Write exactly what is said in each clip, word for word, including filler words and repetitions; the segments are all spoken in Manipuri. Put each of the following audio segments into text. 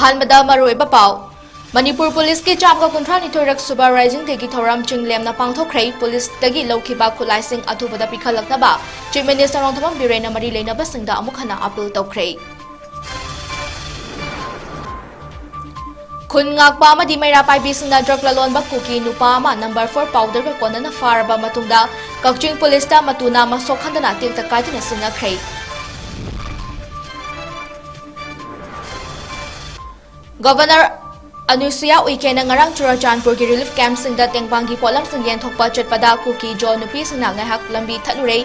ꯑꯍꯥꯟꯕꯗ ꯃꯔꯨꯑꯣꯏꯕ ꯄꯥꯎ꯫ ꯃꯅꯤꯄꯨꯔ ꯄꯨꯂꯤꯁꯀꯤ ꯆꯥꯝꯃꯒ ꯀꯨꯟꯊ꯭ꯔꯥ ꯅꯤꯊꯣꯏꯔꯛ ꯁꯨꯕ Rising Dayꯒꯤ ꯊꯧꯔꯝ ꯆꯤꯡꯂꯦꯝꯅ ꯄꯥꯡꯊꯣꯛꯈ꯭ꯔꯦ꯫ ꯄꯨꯂꯤꯁꯇꯒꯤ ꯂꯧꯈꯤꯕ ꯈꯨꯠꯂꯥꯏꯁꯤꯡ ꯑꯊꯨꯕꯗ ꯄꯤꯈꯠꯂꯛꯅꯕ Chief Minister ꯔꯣꯡꯊꯣꯝꯕꯝ ꯕꯤꯔꯦꯟꯅ ꯃꯔꯤ ꯂꯩꯅꯕꯁꯤꯡꯗ ꯑꯃꯨꯛ ꯍꯟꯅ appeal ꯇꯧꯈ꯭ꯔꯦ꯫ ꯈꯨꯟ ꯉꯥꯛꯄ ꯑꯃꯗꯤ ꯃꯩꯔꯥ ꯄꯥꯏꯕꯤꯁꯤꯡꯅ drug ꯂꯂꯣꯟꯕ ꯀꯨꯀꯤ ꯅꯨꯄꯥ ꯑꯃ number four powderꯒ ꯀꯣꯟꯅꯅ ꯐꯥꯔꯕ ꯃꯇꯨꯡꯗ ꯀꯛꯆꯤꯡ ꯄꯨꯂꯤꯁꯇ ꯃꯇꯨ ꯅꯥꯝꯃ ꯁꯣꯛꯍꯟꯗꯅ ꯇꯦꯛꯇ ꯀꯥꯏꯗꯅ ꯁꯤꯟꯅꯈ꯭ꯔꯦ꯫ Governor ꯑꯅꯨꯁꯨꯌꯥ ꯎꯏꯀꯦꯅ ꯉꯔꯥꯡ ꯆꯨꯔꯆꯥꯟꯄꯨꯔꯒꯤ relief campꯁꯤꯡꯗ ꯇꯦꯡꯕꯥꯡꯒꯤ ꯄꯣꯠꯂꯝꯁꯤꯡ ꯌꯦꯟꯊꯣꯛꯄ ꯆꯠꯄꯗ ꯀꯨꯀꯤ ꯖꯣ ꯅꯨꯄꯤꯁꯤꯡꯅ ꯉꯥꯏꯍꯥꯛ ꯂꯝꯕꯤ ꯊꯠꯂꯨꯔꯦ꯫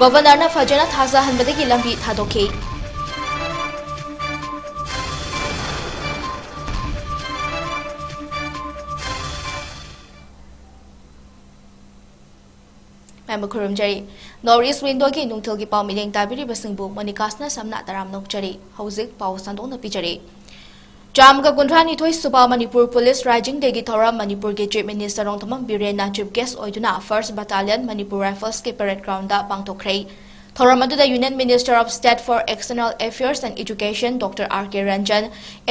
Governorꯅ ꯐꯖꯅ ꯊꯥꯖꯍꯟꯕꯗꯒꯤ ꯂꯝꯕꯤ ꯊꯥꯗꯣꯛꯈꯤ꯫ ꯃꯌꯥꯝꯕꯨ ꯈꯨꯔꯨꯝꯖꯔꯤ꯫ North East Windowꯒꯤ ꯅꯨꯡꯊꯤꯜꯒꯤ ꯄꯥꯎ ꯃꯤꯠꯌꯦꯡ ꯇꯥꯕꯤꯔꯤꯕꯁꯤꯡꯕꯨ ꯃꯣꯅꯤꯀꯥꯁꯅ ꯁꯝꯅ ꯇꯔꯥꯝꯅ ꯑꯣꯛꯆꯔꯤ꯫ ꯍꯧꯖꯤꯛ ꯄꯥꯎ ꯁꯟꯗꯣꯛꯅ ꯄꯤꯖꯔꯤ꯫ ꯆꯥꯝꯃꯒ ꯀꯨꯟꯊ꯭ꯔꯥ ꯅꯤꯊꯣꯏ ꯁꯨꯕ ꯃꯅꯤꯄꯨꯔ ꯄꯨꯂꯤꯁ Rising Dayꯒꯤ ꯊꯧꯔꯝ ꯃꯅꯤꯄꯨꯔꯒꯤ Chief Minister ꯔꯣꯡꯊꯣꯝꯕꯝ ꯕꯤꯔꯦꯟꯅ chief guest ꯑꯣꯏꯗꯨꯅ First Battalion ꯃꯅꯤꯄꯨꯔ Riflesꯀꯤ parade groundꯗ ꯄꯥꯡꯊꯣꯛꯈ꯭ꯔꯦ꯫ ꯊꯧꯔꯝ ꯑꯗꯨꯗ Union Minister of State for External Affairs and Education Doctor R K Ranjan,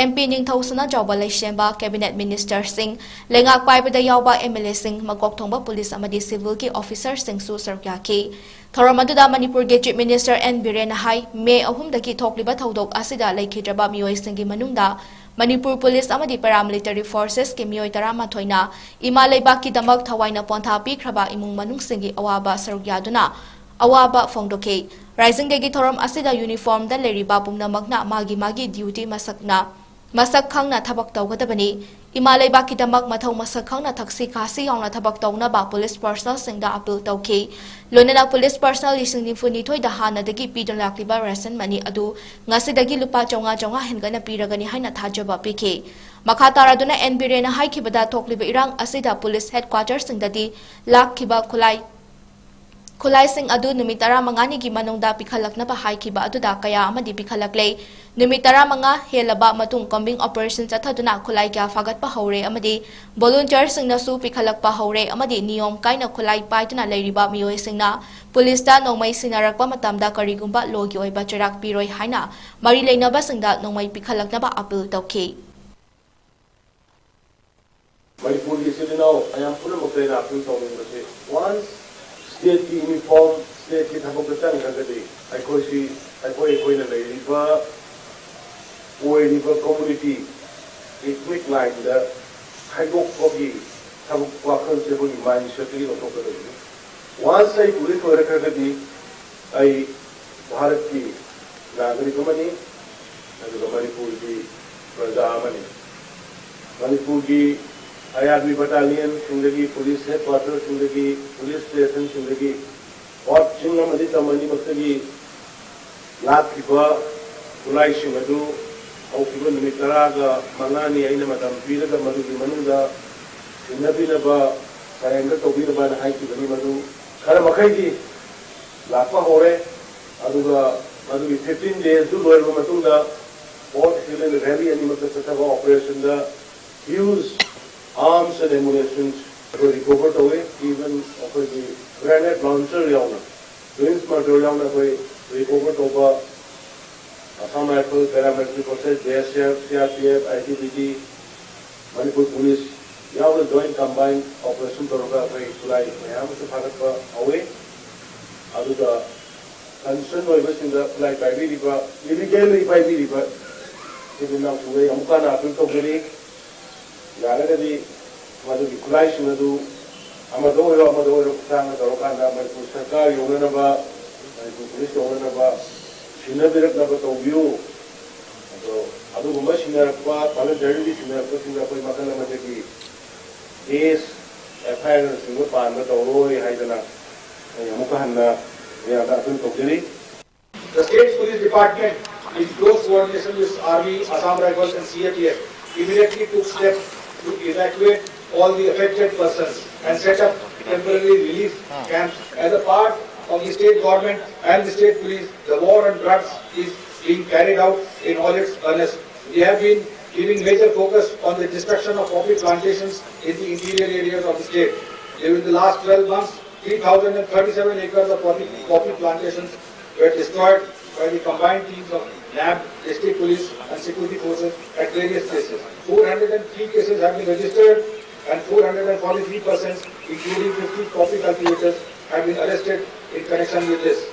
M P ꯅꯤꯡꯊꯧ ꯁꯅꯥꯖꯥꯎꯕ ꯂꯩꯁꯦꯝꯕ, Cabinet Ministerꯁꯤꯡ, ꯂꯩꯉꯥꯛ ꯄꯥꯏꯕꯗ ꯌꯥꯎꯕ MLAꯁꯤꯡ, ꯃꯀꯣꯛ ꯊꯣꯡꯕ ꯄꯨꯂꯤꯁ ꯑꯃꯗꯤ civilꯒꯤ officerꯁꯤꯡꯁꯨ ꯁꯔꯨꯛ ꯌꯥꯈꯤ꯫ ꯊꯧꯔꯝ ꯑꯗꯨꯗ ꯃꯅꯤꯄꯨꯔꯒꯤ Chief Minister ꯑꯦꯟ ꯕꯤꯔꯦꯟꯅ ꯍꯥꯏ, ꯃꯦ ꯑꯍꯨꯝꯗꯒꯤ ꯊꯣꯛꯂꯤꯕ ꯊꯧꯗꯣꯛ ꯑꯁꯤꯗ ꯂꯩꯈꯤꯗ꯭ꯔꯕ ꯃꯤꯑꯣꯏꯁꯤꯡꯒꯤ ꯃꯅꯨꯡꯗ ꯃꯅꯤꯄꯨꯔ ꯄꯨꯂꯤꯁ ꯑꯃꯗꯤ paramilitary forcesꯀꯤ ꯃꯤꯑꯣꯏ ꯇꯔꯥꯃꯥꯊꯣꯏꯅ ꯏꯃꯥ ꯂꯩꯕꯥꯛꯀꯤꯗꯃꯛ ꯊꯋꯥꯏꯅ ꯄꯣꯟꯊꯥ ꯄꯤꯈ꯭ꯔꯕ ꯏꯃꯨꯡ ꯃꯅꯨꯡꯁꯤꯡꯒꯤ ꯑꯋꯥꯕ ꯁꯔꯨꯛ ꯌꯥꯗꯨꯅ ꯑꯋꯥꯕ ꯐꯣꯡꯗꯣꯛꯈꯤ꯫ Rising Dayꯒꯤ ꯊꯧꯔꯝ ꯑꯁꯤꯗ uniformꯗ ꯂꯩꯔꯤꯕ ꯄꯨꯝꯅꯃꯛꯅ ꯃꯥꯒꯤ ꯃꯥꯒꯤ duty ꯃꯁꯛꯅ, ꯃꯁꯛ ꯈꯪꯅ ꯊꯕꯛ ꯇꯧꯒꯗꯕꯅꯤ꯫ ꯏꯃꯥ ꯂꯩꯕꯥꯛꯀꯤꯗꯃꯛ ꯃꯊꯧ ꯃꯁꯛ ꯈꯪꯅ ꯊꯛꯁꯤ ꯈꯥꯁꯤ ꯌꯥꯎꯅ ꯊꯕꯛ ꯇꯧꯅꯕ ꯄꯨꯂꯤꯁ personnelꯁꯤꯡꯗ appeal ꯇꯧꯈꯤ꯫ ꯂꯣꯏꯅꯅ ꯄꯨꯂꯤꯁ personnel ꯂꯤꯁꯤꯡ ꯅꯤꯐꯨ ꯅꯤꯊꯣꯏꯗ ꯍꯥꯟꯅꯗꯒꯤ ꯄꯤꯗꯨꯅ ꯂꯥꯛꯂꯤꯕ ration money ꯑꯗꯨ ꯉꯁꯤꯗꯒꯤ ꯂꯨꯄꯥ ꯆꯥꯝꯃꯉꯥ ꯆꯥꯝꯃꯉꯥ ꯍꯦꯟꯒꯠꯅ ꯄꯤꯔꯒꯅꯤ ꯍꯥꯏꯅ ꯊꯥꯖꯕ ꯄꯤꯈꯤ꯫ ꯃꯈꯥ ꯇꯥꯔꯗꯨꯅ ꯑꯦꯟ ꯕꯤꯔꯦꯟꯅ ꯍꯥꯏꯈꯤꯕꯗ, ꯊꯣꯛꯂꯤꯕ ꯏꯔꯥꯡ ꯑꯁꯤꯗ ꯄꯨꯂꯤꯁ headquarterꯁꯤꯡꯗꯗꯤ ꯂꯥꯛꯈꯤꯕ ꯈꯨꯠꯂꯥꯏ ꯈꯨꯠꯂꯥꯏꯁꯤꯡ ꯑꯗꯨ ꯅꯨꯃꯤꯠ ꯇꯔꯥꯃꯉꯥꯅꯤꯒꯤ ꯃꯅꯨꯡꯗ ꯄꯤꯈꯠꯂꯛꯅꯕ ꯍꯥꯏꯈꯤꯕ ꯑꯗꯨꯗ ꯀꯌꯥ ꯑꯃꯗꯤ ꯄꯤꯈꯠꯂꯛꯂꯦ꯫ ꯅꯨꯃꯤꯠ ꯇꯔꯥꯃꯉꯥ ꯍꯦꯜꯂꯕ ꯃꯇꯨꯡ combing operation ꯆꯠꯊꯗꯨꯅ ꯈꯨꯠꯂꯥꯏ ꯀꯌꯥ ꯐꯥꯒꯠꯄ ꯍꯧꯔꯦ ꯑꯃꯗꯤ volunteerꯁꯤꯡꯅꯁꯨ ꯄꯤꯈꯠꯂꯛꯄ ꯍꯧꯔꯦ ꯑꯃꯗꯤ ꯅꯤꯌꯣꯝ ꯀꯥꯏꯅ ꯈꯨꯠꯂꯥꯏ ꯄꯥꯏꯗꯨꯅ ꯂꯩꯔꯤꯕ ꯃꯤꯑꯣꯏꯁꯤꯡꯅ ꯄꯨꯂꯤꯁꯇ ꯅꯣꯡꯃꯩ ꯁꯤꯟꯅꯔꯛꯄ ꯃꯇꯝꯗ ꯀꯔꯤꯒꯨꯝꯕ lawꯒꯤ ꯑꯣꯏꯕ ꯆꯩꯔꯥꯛ ꯄꯤꯔꯣꯏ ꯍꯥꯏꯅ ꯃꯔꯤ ꯂꯩꯅꯕꯁꯤꯡꯗ ꯅꯣꯡꯃꯩ ꯄꯤꯈꯠꯂꯛꯅꯕ appeal ꯇꯧꯈꯤ꯫ ꯃꯅꯤꯄꯨꯔꯒꯤ ꯏꯆꯤꯜ ꯏꯅꯥꯎ ꯃꯌꯥꯝ ꯄꯨꯝꯅꯃꯛꯇ ꯑꯩꯅ appeal ꯇꯧꯅꯤꯡꯕꯁꯤ, once stateꯀꯤ uniform stateꯀꯤ ꯊꯕꯛꯇ ꯆꯪꯈ꯭ꯔꯒꯗꯤ ꯑꯩꯈꯣꯏꯁꯤ, ꯑꯩꯈꯣꯏ ꯑꯩꯈꯣꯏꯅ ꯂꯩꯔꯤꯕ, ꯑꯣꯏꯔꯤꯕ community, ethnic lineꯗ ꯈꯥꯏꯗꯣꯛꯄꯒꯤ ꯊꯕꯛ ꯋꯥꯈꯜꯁꯦ ꯑꯩꯈꯣꯏꯒꯤ mindsetꯇꯒꯤ ꯂꯧꯊꯣꯛꯀꯗꯕꯅꯤ꯫ Once ꯑꯩ police ꯑꯣꯏꯔꯛꯈ꯭ꯔꯒꯗꯤ ꯑꯩ ꯚꯥꯔꯠꯀꯤ ꯅꯥꯒꯔꯤꯛ ꯑꯃꯅꯤ, ꯑꯗꯨꯒ ꯃꯅꯤꯄꯨꯔꯒꯤ ꯄ꯭ꯔꯖꯥ ꯑꯃꯅꯤ꯫ ꯃꯅꯤꯄꯨꯔꯒꯤ IRB battalionꯁꯤꯡꯗꯒꯤ, police headquarterꯁꯤꯡꯗꯒꯤ, police stationꯁꯤꯡꯗꯒꯤ, ꯄꯣꯠꯁꯤꯡ ꯑꯃꯗꯤ ꯇꯝ ꯑꯅꯤꯃꯛꯇꯒꯤ ꯂꯥꯛꯈꯤꯕ ꯈꯨꯠꯂꯥꯏꯁꯤꯡ ꯑꯗꯨ ꯍꯧꯈꯤꯕ ꯅꯨꯃꯤꯠ ꯇꯔꯥꯒ ꯃꯉꯥꯅꯤ ꯑꯩꯅ ꯃꯇꯝ ꯄꯤꯔꯒ ꯃꯗꯨꯒꯤ ꯃꯅꯨꯡꯗ ꯁꯤꯟꯅꯕꯤꯅꯕ, surrender ꯇꯧꯕꯤꯅꯕꯅ ꯍꯥꯏꯈꯤꯕꯅꯤ꯫ ꯃꯗꯨ ꯈꯔ ꯃꯈꯩꯗꯤ ꯂꯥꯛꯄ ꯍꯧꯔꯦ꯫ ꯑꯗꯨꯒ ꯃꯗꯨꯒꯤ fifteen daysꯗꯨ ꯂꯣꯏꯔꯕ ꯃꯇꯨꯡꯗ Fort Hill and Valley ꯑꯅꯤꯃꯛꯇ ꯆꯠꯊꯕ operationꯗ huge arms and ammunitions ꯑꯩꯈꯣꯏ recover ꯇꯧꯏ꯫ Even ꯑꯩꯈꯣꯏꯒꯤ grenade launcher ꯌꯥꯎꯅ, Prince Martyr ꯌꯥꯎꯅ ꯑꯩꯈꯣꯏ recover ꯇꯧꯕ, Assam Rifle, Paramilitary Forces, JSF, CRPF, ITBP, Manipur police ꯌꯥꯎꯅ joint combined operation ꯇꯧꯔꯒ ꯑꯩꯈꯣꯏ ꯈꯨꯠꯂꯥꯏ ꯃꯌꯥꯝ ꯑꯃꯁꯨ ꯐꯥꯒꯠꯄ ꯍꯧꯏ꯫ ꯑꯗꯨꯒ concern ꯑꯣꯏꯕꯁꯤꯡꯗ ꯈꯨꯠꯂꯥꯏ ꯄꯥꯏꯕꯤꯔꯤꯕ, illegally ꯄꯥꯏꯕꯤꯔꯤꯕ ꯏꯆꯤꯜ ꯏꯅꯥꯎꯁꯤꯡꯗ ꯑꯩ ꯑꯃꯨꯛ ꯍꯟꯅ appeal ꯇꯧꯖꯔꯤ꯫ ꯌꯥꯔꯒꯗꯤ ꯃꯗꯨꯒꯤ ꯈꯨꯠꯂꯥꯏꯁꯤꯡ ꯑꯗꯨ ꯑꯃꯗ ꯑꯣꯏꯔꯣ ꯑꯃꯗ ꯑꯣꯏꯔꯣ ꯈꯨꯠꯊꯥꯡꯗ ꯇꯧꯔꯀꯥꯟꯗ ꯃꯅꯤꯄꯨꯔ ꯁꯔꯀꯥꯔ ꯌꯧꯅꯅꯕ, ꯃꯅꯤꯄꯨꯔ police ꯌꯧꯅꯅꯕ ꯁꯤꯟꯅꯕꯤꯔꯛꯅꯕ ꯇꯧꯕꯤꯌꯨ꯫ ꯑꯗꯣ ꯑꯗꯨꯒꯨꯝꯕ ꯁꯤꯟꯅꯔꯛꯄ, voluntarily ꯁꯤꯟꯅꯔꯛꯄꯁꯤꯡꯗ ꯑꯩꯈꯣꯏ ꯃꯈꯜ ꯑꯃꯗꯒꯤ case, FIRꯅꯆꯤꯡꯕ ꯄꯥꯟꯕ ꯇꯧꯔꯣꯏ ꯍꯥꯏꯗꯅ ꯑꯩ ꯑꯃꯨꯛꯀ ꯍꯟꯅ ꯃꯌꯥꯝꯗ appeal ꯇꯧꯖꯔꯤ꯫ The State Police Department, in close coordination with Army, Assam Rifles and CAPF, immediately took steps to evacuate all the affected persons and set up temporary relief camps. As a part of the state government and the state police, the war on drugs is being carried out in all its earnest. We have been giving major focus on the destruction of poppy plantations in the interior areas of the state. During the last twelve months, three thousand and thirty-seven acres of poppy, poppy plantations were destroyed by the combined teams of nab, district police and security forces at various places. Four hundred and three cases have been registered and four hundred and forty-three persons, including fifty poppy cultivators, have been arrested in connection with this.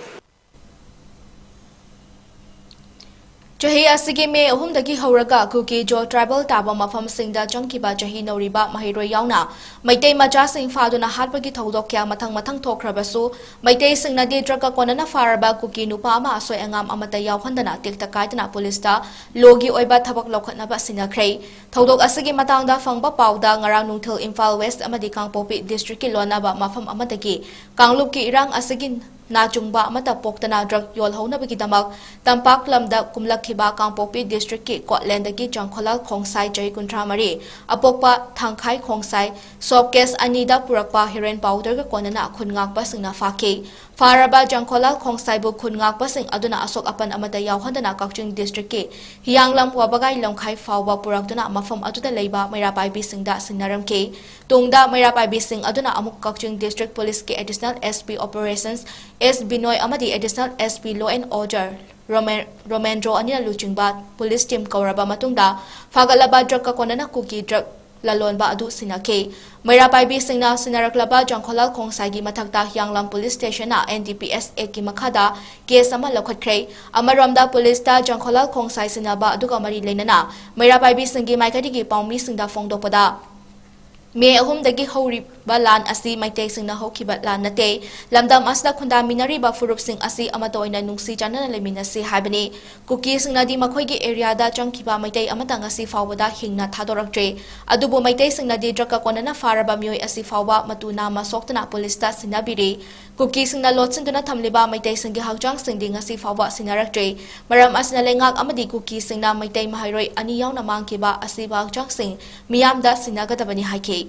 ꯆꯍꯤ ꯑꯁꯤꯒꯤ ꯃꯦ ꯑꯍꯨꯝꯗꯒꯤ ꯍꯧꯔꯒ ꯀꯨꯀꯤ ꯖꯣ ꯇ꯭ꯔꯥꯏꯕꯦꯜ ꯇꯥꯕ ꯃꯐꯝꯁꯤꯡꯗ ꯆꯪꯈꯤꯕ ꯆꯍꯤ ꯅꯧꯔꯤꯕ ꯃꯍꯩꯔꯣꯏ ꯌꯥꯎꯅ ꯃꯩꯇꯩ ꯃꯆꯥꯁꯤꯡ ꯐꯥꯗꯨꯅ ꯍꯥꯠꯄꯒꯤ ꯊꯧꯗꯣꯛ ꯀꯌꯥ ꯃꯊꯪ ꯃꯊꯪ ꯊꯣꯛꯈ꯭ꯔꯕꯁꯨ, ꯃꯩꯇꯩꯁꯤꯡꯅꯗꯤ ꯗ꯭ꯔꯒꯀ ꯀꯣꯟꯅꯅ ꯐꯥꯔꯕ ꯀꯨꯀꯤ ꯅꯨꯄꯥ ꯑꯃ ꯑꯁꯣꯏ ꯑꯉꯥꯝ ꯑꯃꯠꯇ ꯌꯥꯎꯍꯟꯗꯅ ꯇꯦꯛꯇ ꯀꯥꯏꯗꯅ ꯄꯨꯂꯤꯁꯇ ꯂꯣꯒꯤ ꯑꯣꯏꯕ ꯊꯕꯛ ꯂꯧꯈꯠꯅꯕ ꯁꯤꯟꯅꯈ꯭ꯔꯦ꯫ ꯊꯧꯗꯣꯛ ꯑꯁꯤꯒꯤ ꯃꯇꯥꯡꯗ ꯐꯪꯕ ꯄꯥꯎꯗ ꯉꯔꯥꯡ ꯅꯨꯡꯊꯤꯜ ꯏꯝꯐꯥꯜ ꯋꯦꯁ ꯑꯃꯗꯤ ꯀꯥꯡꯄꯣꯛꯄꯤ ꯗꯤꯁꯇ꯭ꯔꯤꯛꯀꯤ ꯂꯣꯟꯅꯕ ꯃꯐꯝ ꯑꯃꯗꯒꯤ ꯀꯥꯡꯂꯨꯞꯀꯤ ꯏꯔꯥꯡ ꯑꯁꯤꯒꯤ ꯅꯥꯆꯨꯡꯕ ꯑꯃꯠꯇ ꯄꯣꯛꯇꯅ ꯗ꯭ꯔꯒ ꯌꯣꯜꯍꯧꯅꯕꯒꯤꯗꯃꯛ ꯇꯝꯄꯥꯛ ꯂꯝꯗ ꯀꯨꯝꯂꯛꯈꯤꯕ ꯀꯥꯡꯄꯣꯛꯄꯤ ꯗꯤꯁꯇ꯭ꯔꯤꯛꯀꯤ ꯀꯣꯠꯂꯦꯟꯗꯒꯤ ꯖꯥꯡꯈꯣꯂꯥꯜ ꯈꯣꯡꯁꯥꯏ, ꯆꯍꯤ ꯀꯨꯟꯊ꯭ꯔꯥ ꯃꯔꯤ, ꯑꯄꯣꯛꯄ ꯊꯥꯡꯈꯥꯏ ꯈꯣꯡꯁꯥꯏ, ꯁꯣꯞ ꯀꯦꯁ ꯑꯅꯤꯗ ꯄꯨꯔꯛꯄ ꯍꯦꯔꯣꯏꯟ ꯄꯥꯎꯗꯔꯒ ꯀꯣꯟꯅꯅ ꯈꯨꯟ ꯉꯥꯛꯄꯁꯤꯡꯅ ꯐꯥꯈꯤ꯫ ꯐꯥꯔꯕ ꯖꯥꯡꯈꯣꯂꯥꯜ ꯈꯣꯡꯁꯥꯏꯕꯨ ꯈꯨꯟ ꯉꯥꯛꯄꯁꯤꯡ ꯑꯗꯨꯅ ꯑꯁꯣꯛ ꯑꯄꯟ ꯑꯃꯠꯇ ꯌꯥꯎꯍꯟꯗꯅ ꯀꯛꯆꯤꯡ ꯗꯤꯁꯇ꯭ꯔꯤꯛꯀꯤ ꯍꯤꯌꯥꯡꯂꯝ ꯋꯥꯕꯒꯥꯏ ꯂꯝꯈꯥꯏ ꯐꯥꯎꯕ ꯄꯨꯔꯛꯇꯨꯅ ꯃꯐꯝ ꯑꯗꯨꯗ ꯂꯩꯕ ꯃꯩꯔꯥ ꯄꯥꯏꯕꯤꯁꯤꯡꯗ ꯁꯤꯟꯅꯔꯝꯈꯤ꯫ ꯇꯨꯡꯗ ꯃꯩꯔꯥ ꯄꯥꯏꯕꯤꯁꯤꯡ ꯑꯗꯨꯅ ꯑꯃꯨꯛ ꯀꯛꯆꯤꯡ ꯗꯤꯁꯇ꯭ꯔꯤꯛ ꯄꯨꯂꯤꯁꯀꯤ ꯑꯦꯗꯤꯁꯅꯦꯜ ꯑꯦꯁ ꯄꯤ ꯑꯣꯄꯔꯦꯁꯟꯁ ꯑꯦꯁ ꯕꯤꯅꯣꯏ ꯑꯃꯗꯤ additional S P law and order ꯔꯣꯃꯦ-, ꯔꯣꯃꯦꯟꯗ꯭ꯔꯣ ꯑꯅꯤꯅ ꯂꯨꯆꯤꯡꯕ ꯄꯨꯂꯤꯁ ꯇꯤꯝ ꯀꯧꯔꯕ ꯃꯇꯨꯡꯗ ꯐꯥꯒꯠꯂꯕ ꯗ꯭ꯔꯒꯀ ꯀꯣꯟꯅꯅ ꯀꯨꯀꯤ ꯗ꯭ꯔꯒ ꯂꯂꯣꯟꯕ ꯑꯗꯨ ꯁꯤꯟꯅꯈꯤ꯫ ꯃꯩꯔꯥ ꯄꯥꯏꯕꯤꯁꯤꯡꯅ ꯁꯤꯟꯅꯔꯛꯂꯕ ꯖꯥꯡꯈꯣꯂꯥꯜ ꯈꯣꯡꯁꯥꯏꯒꯤ ꯃꯊꯛꯇ ꯍꯤꯌꯥꯡꯂꯝ police ꯁ꯭ꯇꯦꯁꯟꯅ N D P S ꯑꯦꯛꯀꯤ ꯃꯈꯥꯗ ꯀꯦꯁ ꯑꯃ ꯂꯧꯈꯠꯈ꯭ꯔꯦ꯫ ꯑꯃꯔꯣꯝꯗ ꯄꯨꯂꯤꯁꯇ ꯖꯥꯡꯈꯣꯂꯥꯜ ꯈꯣꯡꯁꯥꯏ ꯁꯤꯟꯅꯕ ꯑꯗꯨꯒ ꯃꯔꯤ ꯂꯩꯅꯅ ꯃꯩꯔꯥ ꯄꯥꯏꯕꯤꯁꯤꯡꯒꯤ ꯃꯥꯏꯀꯩꯗꯒꯤ ꯄꯥꯎꯃꯤꯁꯤꯡꯗ ꯐꯣꯡꯗꯣꯛꯄꯗ, ꯃꯦ ꯑꯍꯨꯝꯗꯒꯤ ꯍꯧꯔꯤꯕ ꯂꯥꯟ ꯑꯁꯤ ꯃꯩꯇꯩꯁꯤꯡꯅ ꯍꯧꯈꯤꯕ ꯂꯥꯟ ꯅꯠꯇꯦ꯫ ꯂꯝꯗꯝ ꯑꯁꯤꯗ ꯈꯨꯟꯗꯥꯃꯤꯟꯅꯔꯤꯕ ꯐꯨꯔꯨꯞꯁꯤꯡ ꯑꯁꯤ ꯑꯃꯠꯇ ꯑꯣꯏꯅ ꯅꯨꯡꯁꯤ ꯆꯥꯟꯅꯅ ꯂꯩꯃꯤꯟꯅꯁꯤ ꯍꯥꯏꯕꯅꯤ꯫ ꯀꯨꯀꯤꯁꯤꯡꯅꯗꯤ ꯃꯈꯣꯏꯒꯤ ꯑꯦꯔꯤꯌꯥꯗ ꯆꯪꯈꯤꯕ ꯃꯩꯇꯩ ꯑꯃꯠꯇ ꯉꯁꯤ ꯐꯥꯎꯕꯗ ꯍꯤꯡꯅ ꯊꯥꯗꯣꯔꯛꯇ꯭ꯔꯤ꯫ ꯑꯗꯨꯕꯨ ꯃꯩꯇꯩꯁꯤꯡꯅꯗꯤ ꯗ꯭ꯔꯒꯀ ꯀꯣꯟꯅꯅ ꯐꯥꯔꯕ ꯃꯤꯑꯣꯏ ꯑꯁꯤ ꯐꯥꯎꯕ ꯃꯇꯨ ꯅꯥꯝꯃ ꯁꯣꯛꯇꯅ ꯄꯨꯂꯤꯁꯇ ꯁꯤꯟꯅꯕꯤꯔꯤ꯫ ꯀꯨꯀꯤꯁꯤꯡꯅ ꯂꯣꯠꯁꯤꯟꯗꯨꯅ ꯊꯝꯂꯤꯕ ꯃꯩꯇꯩꯁꯤꯡꯒꯤ ꯍꯛꯆꯥꯡꯁꯤꯡꯗꯤ ꯉꯁꯤ ꯐꯥꯎꯕ ꯁꯤꯟꯅꯔꯛꯇ꯭ꯔꯤ꯫ ꯃꯔꯝ ꯑꯁꯤꯅ ꯂꯩꯉꯥꯛ ꯑꯃꯗꯤ ꯀꯨꯀꯤꯁꯤꯡꯅ ꯃꯩꯇꯩ ꯃꯍꯩꯔꯣꯏ ꯑꯅꯤ ꯌꯥꯎꯅ ꯃꯥꯡꯈꯤꯕ ꯑꯁꯤꯕ ꯍꯛꯆꯥꯡꯁꯤꯡ ꯃꯤꯌꯥꯝꯗ ꯁꯤꯟꯅꯒꯗꯕꯅꯤ ꯍꯥꯏꯈꯤ꯫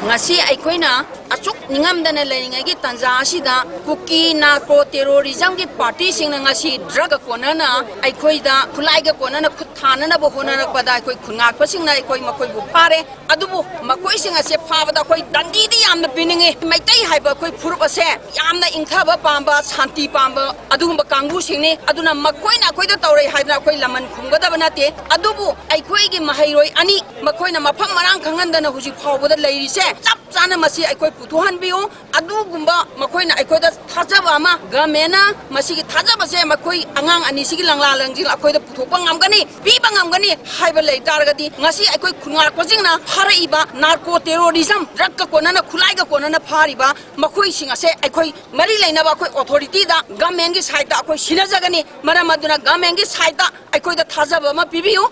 ꯉꯁꯤ ꯑꯩꯈꯣꯏꯅ ꯑꯁꯨꯛ ꯅꯤꯡꯉꯝꯗꯅ ꯂꯩꯔꯤꯉꯩꯒꯤ ꯇꯥꯟꯖꯥ ꯑꯁꯤꯗ ꯀꯨꯀꯤ ꯅꯥꯔꯀꯣ ꯇꯦꯔꯣꯔꯤꯖꯝꯒꯤ ꯄꯥꯔꯇꯤꯁꯤꯡꯅ ꯉꯁꯤ ꯗ꯭ꯔꯒ ꯀꯣꯟꯅꯅ ꯑꯩꯈꯣꯏꯗ ꯈꯨꯠꯂꯥꯏꯒ ꯀꯣꯟꯅꯅ ꯈꯨꯠ ꯊꯥꯅꯅꯕ ꯍꯣꯠꯅꯔꯛꯄꯗ ꯑꯩꯈꯣꯏ ꯈꯨꯟꯉꯥꯛꯄꯁꯤꯡꯅ ꯑꯩꯈꯣꯏ ꯃꯈꯣꯏꯕꯨ ꯐꯥꯔꯦ꯫ ꯑꯗꯨꯕꯨ ꯃꯈꯣꯏꯁꯤꯡ ꯑꯁꯦ ꯐꯥꯕꯗ ꯑꯩꯈꯣꯏ ꯗꯟꯗꯤꯗꯤ ꯌꯥꯝꯅ ꯄꯤꯅꯤꯡꯉꯤ꯫ ꯃꯩꯇꯩ ꯍꯥꯏꯕ ꯑꯩꯈꯣꯏ ꯐꯨꯔꯨꯞ ꯑꯁꯦ ꯌꯥꯝꯅ ꯏꯪꯊꯕ ꯄꯥꯝꯕ, ꯁꯥꯟꯇꯤ ꯄꯥꯝꯕ ꯑꯗꯨꯒꯨꯝꯕ ꯀꯥꯡꯕꯨꯁꯤꯡꯅꯤ꯫ ꯑꯗꯨꯅ ꯃꯈꯣꯏꯅ ꯑꯩꯈꯣꯏꯗ ꯇꯧꯔꯛꯏ ꯍꯥꯏꯗꯅ ꯑꯩꯈꯣꯏ ꯂꯃꯟ ꯈꯨꯝꯒꯗꯕ ꯅꯠꯇꯦ꯫ ꯑꯗꯨꯕꯨ ꯑꯩꯈꯣꯏꯒꯤ ꯃꯍꯩꯔꯣꯏ ꯑꯅꯤ ꯃꯈꯣꯏꯅ ꯃꯐꯝ ꯃꯔꯥꯡ ꯈꯪꯍꯟꯗꯅ ꯍꯧꯖꯤꯛ ꯐꯥꯎꯕꯗ ꯂꯩꯔꯤꯁꯦ ꯆꯞ ꯆꯥꯅ ꯃꯁꯤ ꯑꯩꯈꯣꯏ ꯄꯨꯊꯣꯛꯍꯟꯕꯤꯌꯨ꯫ ꯑꯗꯨꯒꯨꯝꯕ ꯃꯈꯣꯏꯅ ꯑꯩꯈꯣꯏꯗ ꯊꯥꯖꯕ ꯑꯃ, ꯒꯃꯦꯟꯅ ꯃꯁꯤꯒꯤ ꯊꯥꯖꯕꯁꯦ ꯃꯈꯣꯏ ꯑꯉꯥꯡ ꯑꯅꯤꯁꯤꯒꯤ ꯂꯪꯂꯥ ꯂꯪꯖꯤꯜ ꯑꯩꯈꯣꯏꯗ ꯄꯨꯊꯣꯛꯄ ꯉꯝꯒꯅꯤ, ꯄꯤꯕ ꯉꯝꯒꯅꯤ ꯍꯥꯏꯕ ꯂꯩ ꯇꯥꯔꯒꯗꯤ ꯉꯁꯤ ꯑꯩꯈꯣꯏ ꯈꯨꯟꯉꯥꯛꯄꯁꯤꯡꯅ ꯐꯥꯔꯛꯏꯕ ꯅꯥꯔꯀꯣ ꯇꯦꯔꯣꯔꯤꯖꯝ, ꯗ꯭ꯔꯒꯀ ꯀꯣꯟꯅꯅ, ꯈꯨꯠꯂꯥꯏꯒ ꯀꯣꯟꯅꯅ ꯐꯥꯔꯤꯕ ꯃꯈꯣꯏꯁꯤꯡ ꯑꯁꯦ ꯑꯩꯈꯣꯏ ꯃꯔꯤ ꯂꯩꯅꯕ ꯑꯩꯈꯣꯏ ꯑꯣꯊꯣꯔꯤꯇꯤꯗ, ꯒꯃꯦꯟꯒꯤ ꯁꯥꯏꯠꯇ ꯑꯩꯈꯣꯏ ꯁꯤꯟꯅꯖꯒꯅꯤ꯫ ꯃꯔꯝ ꯑꯗꯨꯅ ꯒꯃꯦꯟꯒꯤ ꯁꯥꯏꯠꯇ ꯑꯩꯈꯣꯏꯗ ꯊꯥꯖꯕ ꯑꯃ ꯄꯤꯕꯤꯌꯨ꯫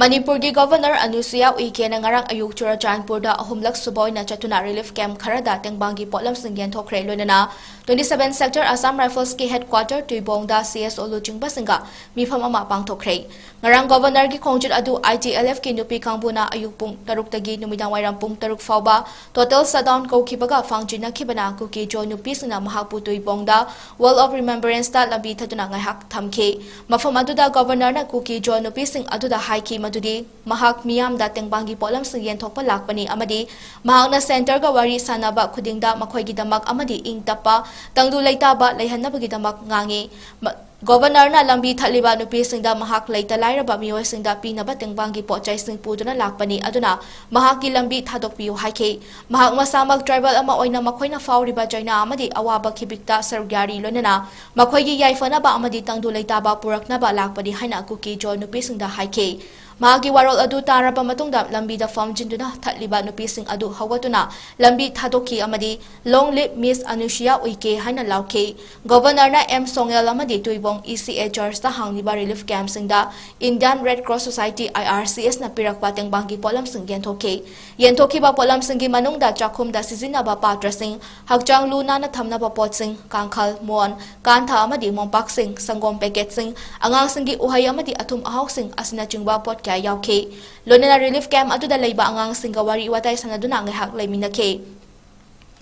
ꯃꯅꯤꯄꯨꯔꯒꯤ ꯒꯣꯚꯔꯅꯔ ꯑꯅꯨꯁꯨꯌꯥ ꯎꯏꯀꯦꯅ ꯉꯔꯥꯡ ꯑꯌꯨꯛ ꯆꯨꯔꯆꯥꯟꯄꯨꯔꯗ ꯑꯍꯨꯝꯂꯛ ꯁꯨꯕ ꯑꯣꯏꯅ ꯆꯠꯇꯨꯅ ꯔꯤꯂꯤꯐ ꯀꯦꯝꯞ ꯈꯔꯗ ꯇꯦꯡꯕꯥꯡꯒꯤ ꯄꯣꯠꯂꯝꯁꯤꯡ ꯌꯦꯟꯊꯣꯛꯈ꯭ꯔꯦ, ꯂꯣꯏꯅꯅ twenty seven Sector Assam Riflesꯀꯤ headquarter ꯇꯨꯏꯕꯣꯡꯗ C S O ꯂꯨꯆꯤꯡꯕꯁꯤꯡꯒ ꯃꯤꯐꯝ ꯑꯃ ꯄꯥꯡꯊꯣꯛꯈ꯭ꯔꯦ꯫ ꯉꯔꯥꯡ ꯒꯣꯚꯔꯅꯔꯒꯤ ꯈꯣꯡꯆꯠ ꯑꯗꯨ I T L Fꯀꯤ ꯅꯨꯄꯤ ꯀꯥꯡꯕꯨꯅ ꯑꯌꯨꯛ ꯄꯨꯡ ꯇꯔꯨꯛꯇꯒꯤ ꯅꯨꯃꯤꯗꯥꯡ ꯋꯥꯏꯔꯝ ꯄꯨꯡ ꯇꯔꯨꯛ ꯐꯥꯎꯕ total shutdown ꯀꯧꯈꯤꯕꯒ ꯐꯥꯡꯖꯤꯟꯅꯈꯤꯕꯅ ꯀꯨꯀꯤ ꯖꯣ ꯅꯨꯄꯤꯁꯤꯡꯅ ꯃꯍꯥꯛꯄꯨ ꯇꯨꯏꯕꯣꯡꯗ Wall of Remembranceꯇ ꯂꯝꯕꯤ ꯊꯠꯇꯨꯅ ꯉꯥꯏꯍꯥꯛ ꯊꯝꯈꯤ꯫ ꯃꯐꯝ ꯑꯗꯨꯗ ꯒꯣꯚꯔꯅꯔꯅ ꯀꯨꯀꯤ ꯖꯣ ꯅꯨꯄꯤꯁꯤꯡ ꯑꯗꯨꯗ ꯍꯥꯏꯈꯤ ꯃꯗꯨꯗꯤ ꯃꯍꯥꯛ ꯃꯤꯌꯥꯝꯗ ꯇꯦꯡꯕꯥꯡꯒꯤ ꯄꯣꯠꯂꯝꯁꯤꯡ ꯌꯦꯟꯊꯣꯛꯄ ꯂꯥꯛꯄꯅꯤ ꯑꯃꯗꯤ ꯃꯍꯥꯛꯅ centreꯒ ꯋꯥꯔꯤ ꯁꯥꯅꯕ ꯈꯨꯗꯤꯡꯗ ꯃꯈꯣꯏꯒꯤꯗꯃꯛ ꯑꯃꯗꯤ ꯏꯪ ꯇꯞꯄ, ꯇꯪꯗꯨ ꯂꯩꯇꯥꯕ ꯂꯩꯍꯟꯅꯕꯒꯤꯗꯃꯛ ꯉꯥꯡꯉꯤ꯫ ꯃ-, ꯒꯣꯚꯔꯅꯔꯅ ꯂꯝꯕꯤ ꯊꯠꯂꯤꯕ ꯅꯨꯄꯤꯁꯤꯡꯗ ꯃꯍꯥꯛ ꯂꯩꯇ ꯂꯥꯏꯔꯕ ꯃꯤꯑꯣꯏꯁꯤꯡꯗ ꯄꯤꯅꯕ ꯇꯦꯡꯕꯥꯡꯒꯤ ꯄꯣꯠꯆꯩꯁꯤꯡ ꯄꯨꯗꯨꯅ ꯂꯥꯛꯄꯅꯤ, ꯑꯗꯨꯅ ꯃꯍꯥꯛꯀꯤ ꯂꯝꯕꯤ ꯊꯥꯗꯣꯛꯄꯤꯌꯨ ꯍꯥꯏꯈꯤ꯫ ꯃꯍꯥꯛ ꯃꯁꯥꯃꯛ tribal ꯑꯃ ꯑꯣꯏꯅ ꯃꯈꯣꯏꯅ ꯐꯥꯎꯔꯤꯕ ꯆꯩꯅꯥ ꯑꯃꯗꯤ ꯑꯋꯥꯕ ꯈꯤꯕꯤꯛꯇ ꯁꯔꯨꯛ ꯌꯥꯔꯤ, ꯂꯣꯏꯅꯅ ꯃꯈꯣꯏꯒꯤ ꯌꯥꯏꯐꯅꯕ ꯑꯃꯗꯤ ꯇꯪꯗꯨ ꯂꯩꯇꯥꯕ ꯄꯨꯔꯛꯅꯕ ꯂꯥꯛꯄꯅꯤ ꯍꯥꯏꯅ ꯀꯨꯀꯤ ꯖꯣ ꯅꯨꯄꯤꯁꯤꯡꯗ ꯍꯥꯏꯈꯤ꯫ ꯃꯍꯥꯛꯀꯤ ꯋꯥꯔꯣꯜ ꯑꯗꯨ ꯇꯥꯔꯕ ꯃꯇꯨꯡꯗ ꯂꯝꯕꯤꯗ ꯐꯝꯖꯤꯟꯗꯨꯅ ꯊꯠꯂꯤꯕ ꯅꯨꯄꯤꯁꯤꯡ ꯑꯗꯨ ꯍꯧꯒꯠꯇꯨꯅ ꯂꯝꯕꯤ ꯊꯥꯗꯣꯛꯈꯤ ꯑꯃꯗꯤ "Long live Miss Anusuya Uike" ꯍꯥꯏꯅ ꯂꯥꯎꯈꯤ꯫ ꯒꯣꯚꯔꯅꯔꯅ ꯑꯦꯝ ꯁꯣꯉꯦꯜ ꯑꯃꯗꯤ ꯇꯨꯏꯕꯣꯡ E C A Churchꯇ ꯍꯥꯡꯂꯤꯕ ꯔꯤꯂꯤꯐ ꯀꯦꯝꯞꯁꯤꯡꯗ Indian Red Cross Society, I R C Sꯅ ꯄꯤꯔꯛꯄ ꯇꯦꯡꯕꯥꯡꯒꯤ ꯄꯣꯠꯂꯝꯁꯤꯡ ꯌꯦꯟꯊꯣꯛꯈꯤ꯫ ꯌꯦꯟꯊꯣꯛꯈꯤꯕ ꯄꯣꯠꯂꯝꯁꯤꯡꯒꯤ ꯃꯅꯨꯡꯗ ꯆꯥꯛꯈꯨꯝꯗ ꯁꯤꯖꯤꯟꯅꯕ ꯄꯥꯇ꯭ꯔꯁꯤꯡ, ꯍꯛꯆꯥꯡ ꯂꯨ ꯅꯥꯟꯅ ꯊꯝꯅꯕ ꯄꯣꯠꯁꯤꯡ, ꯀꯥꯡꯈꯜ, ꯃꯣꯟ, ꯀꯥꯟꯊ ꯑꯃꯗꯤ ꯃꯣꯝꯄꯥꯛꯁꯤꯡ, ꯁꯪꯒꯣꯝ ꯄꯦꯀꯦꯠꯁꯤꯡ, ꯑꯉꯥꯡꯁꯤꯡꯒꯤ ꯎꯍꯩ ꯑꯃꯗꯤ ꯑꯊꯨꯝ ꯑꯍꯥꯎꯁꯤꯡ ꯑꯁꯤꯅꯆꯤꯡꯕ ꯄꯣꯠ ꯀꯌꯥ ꯌꯥꯎꯈꯤ꯫ ꯂꯣꯏꯅꯅ relief camp ꯑꯗꯨꯗ ꯂꯩꯕ ꯑꯉꯥꯡꯁꯤꯡꯒ ꯋꯥꯔꯤ ꯋꯥꯇꯥꯏ ꯁꯥꯟꯅꯗꯨꯅ ꯉꯥꯏꯍꯥꯛ ꯂꯩꯃꯤꯟꯅꯈꯤ꯫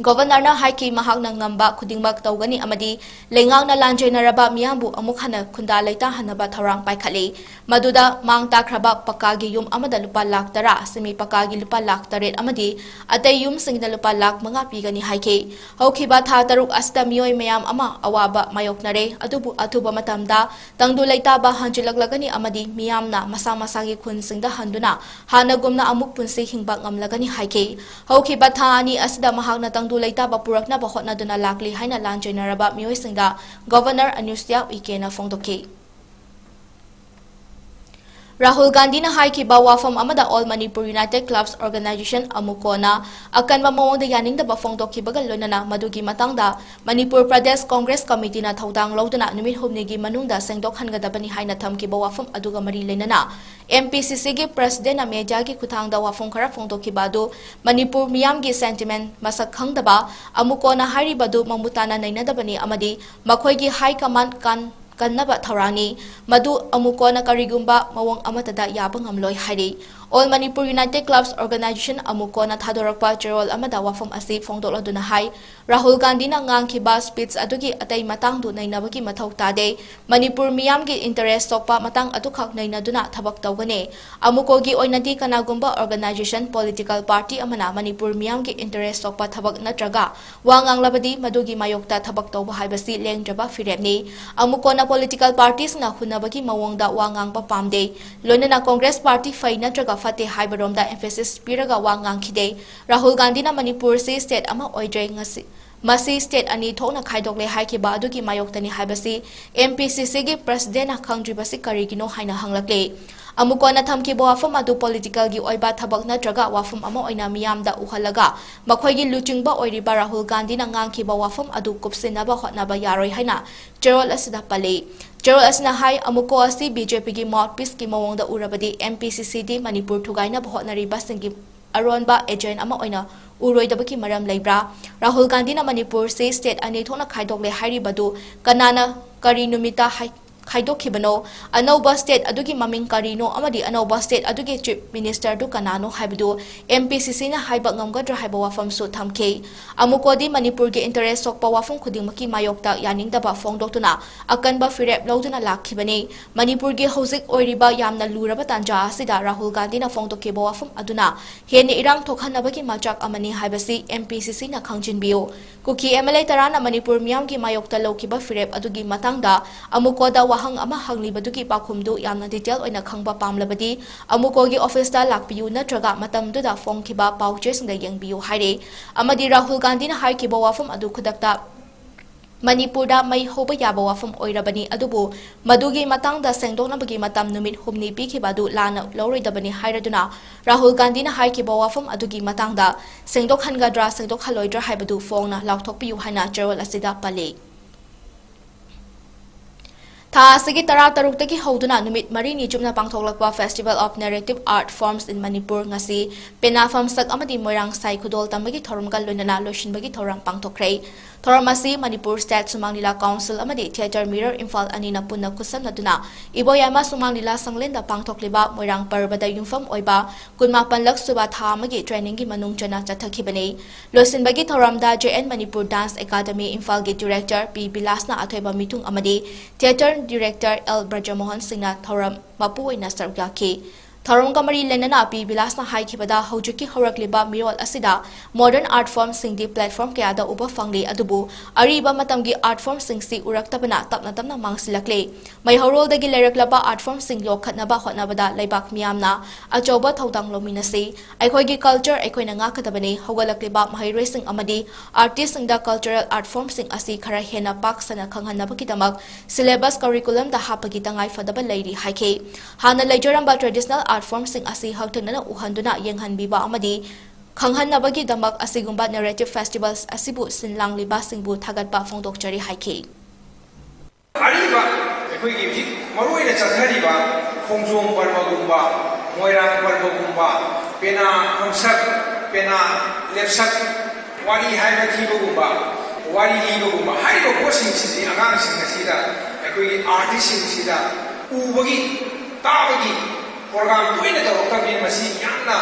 ꯒꯣꯚꯔꯅꯔꯅ ꯍꯥꯏꯈꯤ, ꯃꯍꯥꯛꯅ ꯉꯝꯕ ꯈꯨꯗꯤꯡꯃꯛ ꯇꯧꯒꯅꯤ ꯑꯃꯗꯤ ꯂꯩꯉꯥꯛꯅ ꯂꯥꯟꯖꯦꯟꯅꯔꯕ ꯃꯤꯌꯥꯝꯕꯨ ꯑꯃꯨꯛ ꯍꯟꯅ ꯈꯨꯟꯗꯥ ꯂꯩꯇꯥꯍꯟꯅꯕ ꯊꯧꯔꯥꯡ ꯄꯥꯏꯈꯠꯂꯤ꯫ ꯃꯗꯨꯗ ꯃꯥꯡ ꯇꯥꯛꯈ꯭ꯔꯕ ꯄꯀꯥꯒꯤ ꯌꯨꯝ ꯑꯃꯗ ꯂꯨꯄꯥ ꯂꯥꯈ ꯇꯔꯥ, semi ꯄꯀꯥꯒꯤ ꯂꯨꯄꯥ ꯂꯥꯈ ꯇꯔꯦꯠ ꯑꯃꯗꯤ ꯑꯇꯩ ꯌꯨꯝꯁꯤꯡꯗ ꯂꯨꯄꯥ ꯂꯥꯈ ꯃꯉꯥ ꯄꯤꯒꯅꯤ ꯍꯥꯏꯈꯤ꯫ ꯍꯧꯈꯤꯕ ꯊꯥ ꯇꯔꯨꯛ ꯑꯁꯤꯗ ꯃꯤꯑꯣꯏ ꯃꯌꯥꯝ ꯑꯃ ꯑꯋꯥꯕ ꯃꯥꯌꯣꯛꯅꯔꯦ, ꯑꯗꯨꯕꯨ ꯑꯊꯨꯕ ꯃꯇꯝꯗ ꯇꯪꯗꯨ ꯂꯩꯇꯥꯕ ꯍꯟꯖꯤꯜꯂꯛꯂꯒꯅꯤ ꯑꯃꯗꯤ ꯃꯤꯌꯥꯝꯅ ꯃꯁꯥ ꯃꯁꯥꯒꯤ ꯈꯨꯟꯁꯤꯡꯗ ꯍꯟꯗꯨꯅ ꯍꯥꯟꯅꯒꯨꯝꯅ ꯑꯃꯨꯛ ꯄꯨꯟꯁꯤ ꯍꯤꯡꯕ ꯉꯝꯂꯒꯅꯤ ꯍꯥꯏꯈꯤ꯫ ꯍꯧꯈꯤꯕ ꯊꯥ ꯑꯅꯤ ꯑꯁꯤꯗ ꯃꯍꯥꯛꯅ ꯇꯪꯗꯨ ꯂꯩꯇꯥꯕ ꯄꯨꯔꯛꯅꯕ ꯍꯣꯠꯅꯗꯨꯅ ꯂꯥꯛꯂꯤ ꯍꯥꯏꯅ ꯂꯥꯟꯖꯦꯟꯅꯔꯕ ꯃꯤꯑꯣꯏꯁꯤꯡꯗ ꯒꯣꯚꯔꯅꯔ ꯑꯅꯨꯁꯨꯏꯌꯥ ꯎꯏꯀꯦꯅ ꯐꯣꯡꯗꯣꯛꯈꯤ꯫ ꯔꯥꯍꯨꯜ ꯒꯥꯟꯙꯤꯅ ꯍꯥꯏꯈꯤꯕ ꯋꯥꯐꯝ ꯑꯃꯗ All Manipur United Clubs Organization, ꯑꯃꯨꯀꯣꯅ ꯑꯀꯟꯕ ꯃꯑꯣꯡꯗ ꯌꯥꯅꯤꯡꯗꯕ ꯐꯣꯡꯗꯣꯛꯈꯤꯕꯒ ꯂꯣꯏꯅꯅ ꯃꯗꯨꯒꯤ ꯃꯇꯥꯡꯗ ꯃꯅꯤꯄꯨꯔ ꯄ꯭ꯔꯗꯦꯁ ꯀꯣꯡꯒ꯭ꯔꯦꯁ ꯀꯃꯤꯇꯤꯅ ꯊꯧꯗꯥꯡ ꯂꯧꯗꯨꯅ ꯅꯨꯃꯤꯠ ꯍꯨꯝꯅꯤꯒꯤ ꯃꯅꯨꯡꯗ ꯁꯦꯡꯗꯣꯛꯍꯟꯒꯗꯕꯅꯤ ꯍꯥꯏꯅ ꯊꯝꯈꯤꯕ ꯋꯥꯐꯝ ꯑꯗꯨꯒ ꯃꯔꯤ ꯂꯩꯅꯅ MPCCꯒꯤ presidentꯅ mediaꯒꯤ ꯈꯨꯠꯊꯥꯡꯗ ꯋꯥꯐꯝ ꯈꯔ ꯐꯣꯡꯗꯣꯛꯈꯤꯕ ꯑꯗꯨ ꯃꯅꯤꯄꯨꯔ ꯃꯤꯌꯥꯝꯒꯤ sentiment ꯃꯁꯛ ꯈꯪꯗꯕ ꯑꯃꯨꯀꯣꯅ ꯍꯥꯏꯔꯤꯕꯗꯨ ꯃꯃꯨꯠ ꯇꯥꯅ ꯅꯩꯅꯗꯕꯅꯤ ꯑꯃꯗꯤ ꯃꯈꯣꯏꯒꯤ high command ꯀꯟ-, ꯀꯟꯅꯕ ꯊꯧꯔꯥꯡꯅꯤ꯫ ꯃꯗꯨ ꯑꯃꯨꯀꯣꯅ ꯀꯔꯤꯒꯨꯝꯕ ꯃꯑꯣꯡ ꯑꯃꯠꯇꯗ ꯌꯥꯕ ꯉꯝꯂꯣꯏ ꯍꯥꯏꯔꯤ꯫ All Manipur United Clubs Organization, ꯑꯃꯨꯀꯣꯅ ꯊꯥꯗꯣꯔꯛꯄ ꯆꯦꯔꯣꯜ ꯑꯃꯗ ꯋꯥꯐꯝ ꯑꯁꯤ ꯐꯣꯡꯗꯣꯛꯂꯗꯨꯅ ꯍꯥꯏ, ꯔꯥꯍꯨꯜ ꯒꯥꯟꯙꯤꯅ ꯉꯥꯡꯈꯤꯕ speech ꯑꯗꯨꯒꯤ ꯑꯇꯩ ꯃꯇꯥꯡꯗꯨ ꯅꯩꯅꯕꯒꯤ ꯃꯊꯧ ꯇꯥꯗꯦ꯫ ꯃꯅꯤꯄꯨꯔ ꯃꯤꯌꯥꯝꯒꯤ interest ꯁꯣꯛꯄ ꯃꯇꯥꯡ ꯑꯗꯨꯈꯛ ꯅꯩꯅꯗꯨꯅ ꯊꯕꯛ ꯇꯧꯒꯅꯤ꯫ ꯑꯃꯨꯀꯣꯒꯤ ꯑꯣꯏꯅꯗꯤ ꯀꯅꯥꯒꯨꯝꯕ organization, political party ꯑꯃꯅ ꯃꯅꯤꯄꯨꯔ ꯃꯤꯌꯥꯝꯒꯤ interest ꯁꯣꯛꯄ ꯊꯕꯛ ꯅꯠꯇ꯭ꯔꯒ ꯋꯥ ꯉꯥꯡꯂꯕꯗꯤ ꯃꯗꯨꯒꯤ ꯃꯥꯌꯣꯛꯇ ꯊꯕꯛ ꯇꯧꯕ ꯍꯥꯏꯕꯁꯤ ꯂꯦꯡꯗ꯭ꯔꯕ ꯐꯤꯔꯦꯞꯅꯤ꯫ ꯑꯃꯨꯀꯣꯅ political parties ꯅ ꯍꯨꯟꯅꯕꯒꯤ ꯃꯑꯣꯡꯗ ꯋꯥ ꯉꯥꯡꯕ ꯄꯥꯝꯗꯦ꯫ ꯂꯣꯏꯅꯅ Congress party ꯐꯩ ꯅꯠꯇ꯭ꯔꯒ ꯐꯠꯇꯦ ꯍꯥꯏꯕꯔꯣꯝꯗ emphasis ꯄꯤꯔꯒ ꯋꯥ ꯉꯥꯡꯈꯤꯗꯦ꯫ ꯔꯥꯍꯨꯜ ꯒꯥꯟꯙꯤꯅ ꯃꯅꯤꯄꯨꯔꯁꯤ state ꯑꯃ ꯑꯣꯏꯗ꯭ꯔꯦ, ꯉꯁꯤ, ꯃꯁꯤ state ꯑꯅꯤ ꯊꯣꯛꯅ ꯈꯥꯏꯗꯣꯛꯂꯦ ꯍꯥꯏꯈꯤꯕ ꯑꯗꯨꯒꯤ ꯃꯥꯌꯣꯛꯇꯅꯤ ꯍꯥꯏꯕꯁꯤ MPCCꯒꯤ presidentꯅ ꯈꯪꯗ꯭ꯔꯤꯕꯁꯤ ꯀꯔꯤꯒꯤꯅꯣ ꯍꯥꯏꯅ ꯍꯪꯂꯛꯂꯦ꯫ ꯑꯃꯨꯀꯣꯅ ꯊꯝꯈꯤꯕ ꯋꯥꯐꯝ ꯑꯗꯨ politicalꯒꯤ ꯑꯣꯏꯕ ꯊꯕꯛ ꯅꯠꯇ꯭ꯔꯒ ꯋꯥꯐꯝ ꯑꯃ ꯑꯣꯏꯅ ꯃꯤꯌꯥꯝꯗ ꯎꯍꯜꯂꯒ ꯃꯈꯣꯏꯒꯤ ꯂꯨꯆꯤꯡꯕ ꯑꯣꯏꯔꯤꯕ ꯔꯥꯍꯨꯜ ꯒꯥꯟꯙꯤꯅ ꯉꯥꯡꯈꯤꯕ ꯋꯥꯐꯝ ꯑꯗꯨ ꯀꯨꯞꯁꯤꯟꯅꯕ ꯍꯣꯠꯅꯕ ꯌꯥꯔꯣꯏ ꯍꯥꯏꯅ ꯆꯦꯔꯣꯜ ꯑꯁꯤꯗ ꯄꯜꯂꯤ꯫ ꯆꯦꯔꯣꯜ ꯑꯁꯤꯅ ꯍꯥꯏ, ꯑꯃꯨꯀꯣ ꯑꯁꯤ BJPꯒꯤ mouthpieceꯀꯤ ꯃꯑꯣꯡꯗ ꯎꯔꯕꯗꯤ MPCCꯗꯤ ꯃꯅꯤꯄꯨꯔ ꯊꯨꯒꯥꯏꯅꯕ ꯍꯣꯠꯅꯔꯤꯕꯁꯤꯡꯒꯤ ꯑꯔꯣꯟꯕ agent ꯑꯃ ꯑꯣꯏꯅ ꯎꯔꯣꯏꯗꯕꯒꯤ ꯃꯔꯝ ꯂꯩꯕ꯭ꯔꯥ? ꯔꯥꯍꯨꯜ ꯒꯥꯟꯙꯤꯅ ꯃꯅꯤꯄꯨꯔꯁꯤ state ꯑꯅꯤ ꯊꯣꯛꯅ ꯈꯥꯏꯗꯣꯛꯂꯦ ꯍꯥꯏꯔꯤꯕꯗꯨ ꯀꯅꯥꯅ ꯀꯔꯤ ꯅꯨꯃꯤꯠꯇ ꯍꯥꯏ-, ꯈꯥꯏꯗꯣꯛꯈꯤꯕꯅꯣ, ꯑꯅꯧꯕ state ꯑꯗꯨꯒꯤ ꯃꯃꯤꯡ ꯀꯔꯤꯅꯣ ꯑꯃꯗꯤ ꯑꯅꯧꯕ state ꯑꯗꯨꯒꯤ Chief Minister ꯗꯨ ꯀꯅꯥꯅꯣ ꯍꯥꯏꯕꯗꯨ M P C C ꯅ ꯍꯥꯏꯕ ꯉꯝꯒꯗ꯭ꯔꯥ ꯍꯥꯏꯕ ꯋꯥꯐꯝꯁꯨ ꯊꯝꯈꯤ꯫ ꯑꯃꯨꯀꯣꯗꯤ ꯃꯅꯤꯄꯨꯔꯒꯤ interest ꯁꯣꯛꯄ ꯋꯥꯐꯝ ꯈꯨꯗꯤꯡꯃꯛꯀꯤ ꯃꯥꯌꯣꯛꯇ ꯌꯥꯅꯤꯡꯗꯕ ꯐꯣꯡꯗꯣꯛꯇꯨꯅ ꯑꯀꯟꯕ ꯐꯤꯔꯦꯞ ꯂꯧꯗꯨꯅ ꯂꯥꯛꯈꯤꯕꯅꯤ꯫ ꯃꯅꯤꯄꯨꯔꯒꯤ ꯍꯧꯖꯤꯛ ꯑꯣꯏꯔꯤꯕ ꯌꯥꯝꯅ ꯂꯨꯔꯕ ꯇꯥꯟꯖꯥ ꯑꯁꯤꯗ ꯔꯥꯍꯨꯜ ꯒꯥꯟꯙꯤꯅ ꯐꯣꯡꯗꯣꯛꯈꯤꯕ ꯋꯥꯐꯝ ꯑꯗꯨꯅ ꯍꯦꯟꯅ ꯏꯔꯥꯡ ꯊꯣꯛꯍꯟꯅꯕꯒꯤ ꯃꯆꯥꯛ ꯑꯃꯅꯤ ꯍꯥꯏꯕꯁꯤ M P C C ꯅ ꯈꯪꯖꯤꯟꯕꯤꯌꯨ꯫ ꯀꯨꯀꯤ M L A ꯇꯔꯥꯅ ꯃꯅꯤꯄꯨꯔ ꯃꯤꯌꯥꯝꯒꯤ ꯃꯥꯌꯣꯛꯇ ꯂꯧꯈꯤꯕ ꯐꯤꯔꯦꯞ ꯑꯗꯨꯒꯤ ꯃꯇꯥꯡꯗ ꯑꯃꯨꯀꯣꯗ ꯋꯥꯍꯪ ꯑꯃ ꯍꯪꯂꯤꯕꯗꯨꯒꯤ ꯄꯥꯎꯈꯨꯝꯗꯨ ꯌꯥꯝꯅ detail ꯑꯣꯏꯅ ꯈꯪꯕ ꯄꯥꯝꯂꯕꯗꯤ ꯑꯃꯨꯀꯣꯒꯤ office ꯇ ꯂꯥꯛꯄꯤꯌꯨ ꯅꯠꯇ꯭ꯔꯒ ꯃꯇꯝꯗꯨꯗ ꯐꯣꯡꯈꯤꯕ ꯄꯥꯎ ꯆꯦꯁꯤꯡꯗ ꯌꯦꯡꯕꯤꯌꯨ ꯍꯥꯏꯔꯦ꯫ ꯑꯃꯗꯤ ꯔꯥꯍꯨꯜ ꯒꯥꯟꯙꯤꯅ ꯍꯥꯏꯈꯤꯕ ꯋꯥꯐꯝ ꯑꯗꯨ ꯈꯨꯗꯛꯇ ꯃꯅꯤꯄꯨꯔꯗ ꯃꯩ ꯍꯧꯕ ꯌꯥꯕ ꯋꯥꯐꯝ ꯑꯣꯏꯔꯕꯅꯤ, ꯑꯗꯨꯕꯨ ꯃꯗꯨꯒꯤ ꯃꯇꯥꯡꯗ ꯁꯦꯡꯗꯣꯛꯅꯕꯒꯤ ꯃꯇꯝ ꯅꯨꯃꯤꯠ ꯍꯨꯝꯅꯤ ꯄꯤꯈꯤꯕ ꯑꯗꯨ ꯂꯥꯟꯅ ꯂꯧꯔꯣꯏꯗꯕꯅꯤ ꯍꯥꯏꯔꯗꯨꯅ ꯔꯥꯍꯨꯜ ꯒꯥꯟꯙꯤꯅ ꯍꯥꯏꯈꯤꯕ ꯋꯥꯐꯝ ꯑꯗꯨꯒꯤ ꯃꯇꯥꯡꯗ ꯁꯦꯡꯗꯣꯛꯍꯟꯒꯗ꯭ꯔꯥ ꯁꯦꯡꯗꯣꯛꯍꯜꯂꯣꯏꯗ꯭ꯔꯥ ꯍꯥꯏꯕꯗꯨ ꯐꯣꯡꯅ ꯂꯥꯎꯊꯣꯛꯄꯤꯌꯨ ꯍꯥꯏꯅ ꯆꯦꯔꯣꯜ ꯑꯁꯤꯗ ꯄꯜꯂꯤ꯫ ꯊꯥ ꯑꯁꯤꯒꯤ ꯇꯔꯥꯇꯔꯨꯛꯇꯒꯤ ꯍꯧꯗꯨꯅ ꯅꯨꯃꯤꯠ ꯃꯔꯤꯅꯤ ꯆꯨꯞꯅ ꯄꯥꯡꯊꯣꯛꯂꯛꯄ Festival of Narrative Art Forms in Manipur ꯉꯁꯤ ꯄꯦꯅꯥ ꯐꯝꯁꯛ ꯑꯃꯗꯤ ꯃꯣꯏꯔꯥꯡ ꯁꯥꯏ ꯈꯨꯗꯣꯜ ꯇꯝꯕꯒꯤ ꯊꯧꯔꯝꯒ ꯂꯣꯏꯅꯅ ꯂꯣꯏꯁꯤꯟꯕꯒꯤ ꯊꯧꯔꯝ ꯄꯥꯡꯊꯣꯛꯈ꯭ꯔꯦ꯫ ꯊꯧꯔꯝ ꯑꯁꯤ ꯃꯅꯤꯄꯨꯔ State ꯁꯨꯃꯥꯡ ꯂꯤꯂꯥ Council ꯑꯃꯗꯤ Theatre Mirror ꯏꯝꯐꯥꯜ ꯑꯅꯤꯅ ꯄꯨꯟꯅ ꯈꯨꯠꯁꯝꯅꯗꯨꯅ ꯏꯕꯣꯌꯥꯏꯃ ꯁꯨꯃꯥꯡ ꯂꯤꯂꯥ ꯁꯪꯂꯦꯟꯗ ꯄꯥꯡꯊꯣꯛꯂꯤꯕ ꯃꯣꯏꯔꯥꯡ ꯄꯔꯕꯗ ꯌꯨꯝꯐꯝ ꯑꯣꯏꯕ ꯀꯨꯟꯃꯥꯄꯟꯂꯛ ꯁꯨꯕ ꯊꯥ ꯑꯃꯒꯤ training ꯒꯤ ꯃꯅꯨꯡ ꯆꯟꯅ ꯆꯠꯊꯈꯤꯕꯅꯤ꯫ ꯂꯣꯏꯁꯤꯟꯕꯒꯤ ꯊꯧꯔꯝꯗ J N Manipur Dance Academy ꯏꯝꯐꯥꯜꯒꯤ Director P ꯕꯤꯂꯥꯁꯅ ꯑꯊꯣꯏꯕ ꯃꯤꯊꯨꯡ ꯑꯃꯗꯤ Theatre Director L ꯕ꯭ꯔꯖꯃꯣꯍꯟ ꯁꯤꯡꯅ ꯊꯧꯔꯝ ꯃꯄꯨ ꯑꯣꯏꯅ ꯁꯔꯨꯛ ꯌꯥꯈꯤ꯫ ꯊꯧꯔꯝꯒ ꯃꯔꯤ ꯂꯩꯅꯅ ꯄꯤ ꯕꯤꯂꯥꯁꯅ ꯍꯥꯏꯈꯤꯕꯗ, ꯍꯧꯖꯤꯛꯀꯤ ꯍꯧꯔꯛꯂꯤꯕ ꯃꯤꯔꯣꯜ ꯑꯁꯤꯗ modern art form ꯁꯤꯡꯗꯤ platform ꯀꯌꯥꯗ ꯎꯕ ꯐꯪꯂꯤ, ꯑꯗꯨꯕꯨ ꯑꯔꯤꯕ ꯃꯇꯝꯒꯤ art form ꯁꯤꯡꯁꯤ ꯎꯔꯛꯇꯕꯅ ꯇꯞꯅ ꯇꯞꯅ ꯃꯥꯡꯁꯤꯜꯂꯛꯂꯦ꯫ ꯃꯩꯍꯧꯔꯣꯜꯗꯒꯤ ꯂꯩꯔꯛꯂꯕ art form ꯁꯤꯡ ꯌꯣꯛꯈꯠꯅꯕ ꯍꯣꯠꯅꯕꯗ ꯂꯩꯕꯥꯛ ꯃꯤꯌꯥꯝꯅ ꯑꯆꯧꯕ ꯊꯧꯗꯥꯡ ꯂꯧꯃꯤꯟꯅꯁꯤ꯫ ꯑꯩꯈꯣꯏꯒꯤ culture ꯑꯩꯈꯣꯏꯅ ꯉꯥꯛꯀꯗꯕꯅꯤ꯫ ꯍꯧꯒꯠꯂꯛꯂꯤꯕ ꯃꯍꯩꯔꯣꯏꯁꯤꯡ ꯑꯃꯗꯤ artist ꯁꯤꯡꯗ cultural art form ꯁꯤꯡ ꯑꯁꯤ ꯈꯔ ꯍꯦꯟꯅ ꯄꯥꯛ ꯁꯟꯅ ꯈꯪꯍꯟꯅꯕꯒꯤꯗꯃꯛ syllabus curriculum ꯗ ꯍꯥꯞꯄꯒꯤ ꯇꯉꯥꯏ ꯐꯗꯕ ꯂꯩꯔꯤ ꯍꯥꯏꯈꯤ꯫ ꯍꯥꯟꯅ ꯂꯩꯖꯔꯝꯕ traditional art form ꯁꯤꯡ ꯑꯁꯤ ꯍꯛꯊꯦꯡꯅꯅ ꯎꯍꯟꯗꯨꯅ ꯌꯦꯡꯍꯟꯕꯤꯕ ꯑꯃꯗꯤ ꯈꯪꯍꯟꯅꯕꯒꯤꯗꯃꯛ ꯑꯁꯤꯒꯨꯝꯕ narrative festivals ꯑꯁꯤꯕꯨ ꯁꯤꯟ ꯂꯥꯡꯂꯤꯕꯁꯤꯡꯕꯨ ꯊꯥꯒꯠꯄ ꯐꯣꯡꯗꯣꯛꯆꯔꯤ ꯍꯥꯏꯈꯤ꯫ ꯑꯔꯤꯕ ꯑꯩꯈꯣꯏꯒꯤ ꯍꯧꯖꯤꯛ ꯃꯔꯨꯑꯣꯏꯅ ꯆꯠꯊꯔꯤꯕ ꯈꯣꯡꯖꯣꯝ ꯄꯔꯕꯒꯨꯝꯕ, ꯃꯣꯏꯔꯥꯡ ꯄꯔꯕꯒꯨꯝꯕ, ꯄꯦꯅꯥ ꯐꯝꯁꯛ, ꯄꯦꯅꯥ ꯂꯦꯞꯁꯛ, ꯋꯥꯔꯤ ꯍꯥꯏꯕ ꯊꯤꯕꯒꯨꯝꯕ, ꯋꯥꯔꯤ ꯂꯤꯕꯒꯨꯝꯕ ꯍꯥꯏꯔꯤꯕ ꯄꯣꯠꯁꯤꯡꯁꯤꯗꯤ ꯑꯉꯥꯡꯁꯤꯡ ꯑꯁꯤꯗ ꯑꯩꯈꯣꯏꯒꯤ ꯑꯥꯔꯇꯤꯁꯁꯤꯡꯁꯤꯗ ꯎꯕꯒꯤ, ꯇꯥꯕꯒꯤ ꯄ꯭ꯔꯣꯒ꯭ꯔꯥꯝ ꯇꯣꯏꯅ ꯇꯧꯔꯛꯇꯕꯅꯤꯅ ꯃꯁꯤ ꯌꯥꯝꯅ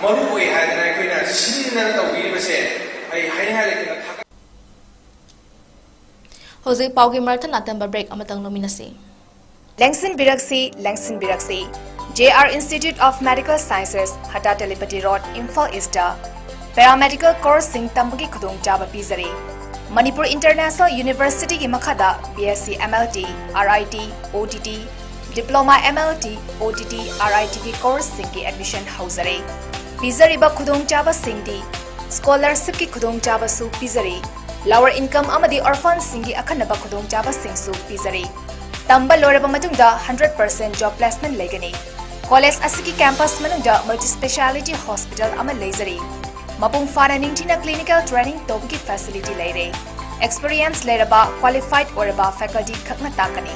ꯃꯔꯨ ꯑꯣꯏ ꯍꯥꯏꯗꯅ ꯑꯩꯈꯣꯏꯅ ꯁꯤꯟꯗꯅ ꯇꯧꯕꯤꯔꯤꯕꯁꯦ ꯑꯩ ꯍꯥꯏꯅꯤꯡꯉꯥꯏ ꯂꯩꯇꯅ ꯊꯥꯒꯠ- ꯍꯧꯖꯤꯛ ꯄꯥꯎꯒꯤ ꯃꯔꯛꯇ ꯅꯥꯇꯝꯕ ꯕ꯭ꯔꯦꯛ ꯑꯃꯇꯪ ꯂꯧꯃꯤꯟꯅꯁꯤ꯫ ꯂꯦꯡꯁꯤꯟꯕꯤꯔꯛꯁꯤ, ꯂꯦꯡꯁꯤꯟꯕꯤꯔꯛꯁꯤ꯫ J R Institute of Medical Sciences, ꯍꯇꯥ Telipati road, Imphal east paramedical ꯀꯣꯔꯁꯁꯤꯡ ꯇꯝꯕꯒꯤ ꯈꯨꯗꯣꯡꯆꯥꯕ ꯄꯤꯖꯔꯤ꯫ ꯃꯅꯤꯄꯨꯔ ꯏꯟꯇꯔꯅꯦꯁꯅꯦꯜ ꯌꯨꯅꯤꯚꯔꯁꯤꯇꯤꯒꯤ ꯃꯈꯥꯗ B S C M L T, R I T, O T T, Diploma M L T, O T T, R I T ꯒꯤ ꯀꯣꯔꯁꯁꯤꯡꯒꯤ ꯑꯦꯗꯃꯤꯁꯟ ꯍꯧꯖꯔꯦ꯫ ꯄꯤꯖꯔꯤꯕ ꯈꯨꯗꯣꯡꯆꯥꯕꯁꯤꯡꯗꯤ ꯁ꯭ꯀꯣꯂꯔꯁꯤꯞꯀꯤ ꯈꯨꯗꯣꯡꯆꯥꯕꯁꯨ ꯄꯤꯖꯔꯤ꯫ Lower income ꯑꯃꯗꯤ orphanꯁꯤꯡꯒꯤ ꯑꯈꯟꯅꯕ ꯈꯨꯗꯣꯡꯆꯥꯕꯁꯤꯡꯁꯨ ꯄꯤꯖꯔꯤ꯫ ꯇꯝꯕ ꯂꯣꯏꯔꯕ ꯃꯇꯨꯡꯗ hundred percent job placement ꯂꯩꯒꯅꯤ꯫ ꯀꯣꯂꯦꯖ ꯑꯁꯤꯒꯤ ꯀꯦꯝꯄꯁ ꯃꯅꯨꯡꯗ multi speciality hospital ꯑꯃ ꯂꯩꯖꯔꯤ꯫ ꯃꯄꯨꯡ ꯐꯥꯅ ꯅꯤꯡꯊꯤꯅ clinical training ꯇꯧꯕꯒꯤ facility ꯂꯩꯔꯦ꯫ Experience ꯂꯩꯔꯕ, qualified ꯑꯣꯏꯔꯕ faculty ꯈꯛꯅ ꯇꯥꯛꯀꯅꯤ꯫